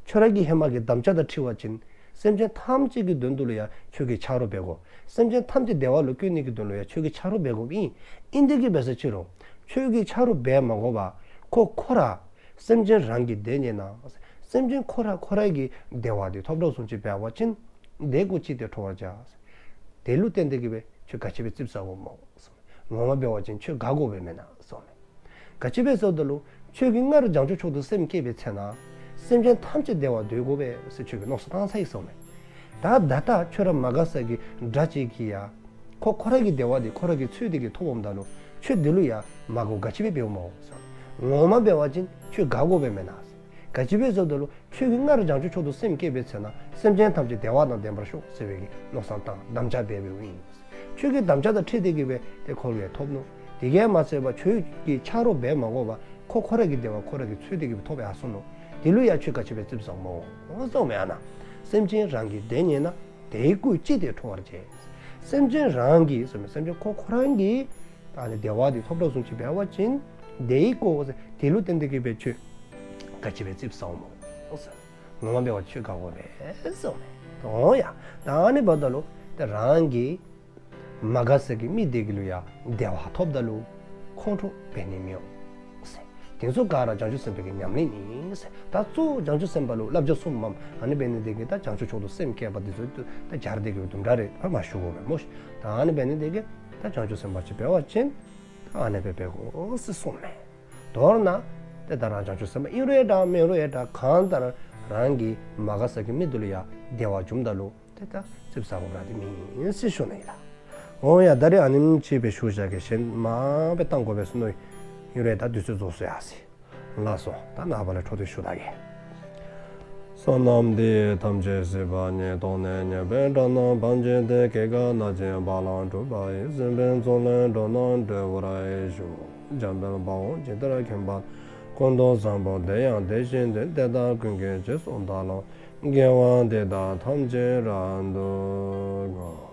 ཁྱོད་ར་གི་ཧེ་མ་གི་དམ་བཅའ་དང་འཁྲིལ་བ་ཅིན་སེམས་ཅན་ཐམས་ཅད་ཀྱི་དོན་དུ་ལུ་ཡང་ཁྱོད་ཀྱིས་ཆ་རོགས་འབད་དགོ། སེམས་ཅན་ཐམས་ཅད་བདེ་བ་ལུ་བཀོད་ནི་གི་དོན་ལུ་ཡང་ཁྱོད་ཀྱིས་ཆ་རོགས་འབད་དགོཔ་ཨིན། ཨིན་དེ་གིས་འབད་ས་ཅི་རུང་ཁྱོད་ཀྱིས་ཆ་རོགས་འབད་མ་དགོ་པར་ཁོ་ཁོ་ར་སེམས་ཅན་རང་གི་བདེ་རྙེད་ན། སེམས་ཅན་ཁོ་ར་ཁོ་ར་གི་བདེ་བ་འདི་ཐོབ་དོ་བཟུམ་ཅིག་འབད་བ་ཅིན་དེ་ཀོ་ཅི་སྟེ་ཁྲོ་བར་བྱ། དེ་ལུ་བརྟེན་ཏེ་གིས་སྦེ་ཁྱོད་ག་ཅི་སྦེ་ཙིགཔ་ཟཝ་སྨོ། ངོ་མ་འབད་བ་ཅིན་ཁྱོད་དགའ་དགོ་པས་མེན་ན་ཟེར་མས། ག་ཅི་སྦེ་ཟེར་བ་ཅིན་ཁྱོད་ཀྱིས་སྔར་བྱང་ཆུབ་མཆོག་ཏུ་སེམས་བསྐྱེད་པའི་ཚེ་ན་སེམས་ཅན་ཐམས་ཅད་བདེ་བ་འདོད་དགོ་པས་ཟེར་ཁྱོད་ཀྱིས་མནོ་བསམ་བཏང་ཚར་ཡི་ཟེར་མས། ད་ད་ལྟ་ཁྱོད་ར་མ་དགའ་ས་གི་དགྲ་ཅིག་གིས་ཡང་ ཁོ་ཁོ་ར་གི་བདེ་བ་འདི་ཁོ་ར་གིས་འཚོལ་ཏེ་གི་ཐོབ་འོངམ་ད་ལུ་ཁྱོད་འདི་ལུ་ཡང་མ་དགའཝ་ག་ཅི་སྦེ་འབདཝ་སྨོ་ཟེར། ངོ་མ་འབད་བ་ཅིན་ཁྱོད་དགའ་དགོ་པས་མེན་ན་ཟེར། ག་ཅི་སྦེ་ཟེརཝ་ད་ལུ་ཁྱོད་ཀྱིས་སྔར་བྱང་ཆུབ་མཆོག་ཏུ་སེམས་བསྐྱེད་པའི་ཚེ་ན་སེམས་ཅན་ཐམས་ཅད་བདེ་བ་དང་ལྡན་པར་ཤོག་ཟེར་བའི་གི་མནོ་བསམ་བཏང་དམ་བཅའ་འབད་འབདཝ་ཨིན། ཁྱོད་ཀྱི་དམ་བཅའ་དང་འཁྲིལ་ཏེ་གི་སྦེ་ཏེ་ཁོ་ལུ་ཡང་ཐོབ་ནུག། དེ་གིས་མ་ཚད་པར་ཁྱོད་ཀྱིས་ཆ་རོགས་འབད་མ་དགོ་པར་ཁོ་ཁོ་ར་གི་བདེ་བ་ཁོ་ར་གིས་འཚོལ་ཏེ་གི་སྦེ་ཐོབ་ཡར་སོ་ནུག། དེ་ལུ་ཡང་ཁྱོད་ག་ཅི་སྦེ་ཙིགཔ་ཟཝ་སྨོ་ཟེརཝ་མས། ཨ་ནཱ་སེམས་ཅན་རང་གི་བདེ་རྙེད་ན། དེ་ཡི་སྐུས་ཅི་སྟེ་ཁྲོ་བར་བྱེད། སེམས་ཅན་རང་གི་ཟེར་མི་སེམས་ཅན་ཁོ་ཁོ་ར་གིས་ཨ་ནི་བདེ་བ་འདི་ཐོབ་དྲགས་བཟུམ་ཅིག་འབད་བ་ཅིན་དེ་ཡི་སྐུ་ཟེར་དེ་ལུ་བརྟེན་ཏེ་གི་སྦེ་ཁྱོད་ག་ཅི་སྦེ་ཙིགཔ་ཟཝ་སྨོ་ཟེར། ངོ་མ་འབད་བ་ཁྱོད་དགའ་དགོ་པས་ཟེརཝ་མས། འོང་ཡ། ད་ཨ་ནི་འབདཝ་ད་ལུ་ཏེ་རང་གི་མ་དགའ་ས་གི་མི་དེ་གི་ལུ་ཡང་བདེ་བ་ཐོབ་ད་ལུ་ཁོང་ཁྲོ་འབད་ནི་མི་འོང་ཟེར། དེ་ཚུ་ག་ར་བྱང་ཆུབ་སེམས་དཔའི་གི་ཉམས་ལེན་ཨིན་ཟེར། ད་གཙོ་བོ་བྱང་ཆུབ་སེམས་དཔའ་ལུ་བསླབ་བྱ་གསུངམ་མས། ཨ་ནི་འབད་ནི་དེ་གིས་ད་བྱང་ཆུབ་མཆོག་ཏུ་སེམས་བསྐྱེད་པ་དེ་ཚུ་ད་སྦྱར་ཏེ་གི་དུམ་གྲ་རེ་ཕར་མ་ཞུ་དགོ་པས་སྨོ་ཤིག། ད་ཨ་ནི་འབད་ནི་དེ་གིས་ད་བྱང་ཆུབ་སེམས་དཔའ་ཅིག་འབད་བ་ཅིན་ད་ཨ་ནི་སྦེ་འབད་དགོ་ཟེར་གསུངམ་མས། མདོར་ན་ཏེ་ད་རང་བྱང་ཆུབ་སེམས་དཔའ་ཨིན་རུང་ཡང་འདྲ་མེན་རུང་ཡང་འདྲ་གང་ལྟར་རང་གི་མ་དགའ་ས་གི་མི་དེ་ལུ་ཡང་བདེ་བ་བྱུངམ་ད་ལུ་ཏེ་ད་ཙིགཔ་ཟ་དགོཔ་ར་དེ་མེན་ཟེར་ཞུ་ནི་ཨིན་ལགས། འོང་ཡ། ད་རེས་ཨ་ནེམ་ཅིག་སྦེ་ཞུ་བཞག་གེ། གཞན་མ་སྦེ་བཏང་དགོ་པས་ཟེར་མནོ་ཡི་རུང་ཡང་ད་དུས་ཚོད་རྫོགས་སོ་ཡ་ཟེར། ལགས་སོ། ད་ནངས་པ་ལས་འཕྲོ་མཐུད་ཞུ་ད་གེ། བསོད་ནམས་འདི་ཡིས་ཐམས་ཅད་གཟིགས་པ་ཉིད། ཐོབ་ནས་ཉེས་པའི་དགྲ་རྣམས་ཕམ་བྱས་ཏེ། སྐྱེ་རྒ་ན་འཆིའི་རྦ་རླབས་འཁྲུགས་པ་ཡི། སྲིད་པའི་མཚོ་ལས་འགྲོ་རྣམས་སྒྲོལ་བར་ཤོག། འཇམ་དཔལ་དཔའ་བོས་ཇི་ལྟར་མཁྱེན་པ་དང་། ཀུན་ཏུ་བཟང་པོ་དེ་ཡང་དེ་བཞིན་ཏེ། དེ་དག་ཀུན་གྱི་རྗེས་སུ་བདག་སློབ་ཅིང་། དགེ་བ་འདི་དག་ཐམས་ཅད་རབ་ཏུ་བསྔོ།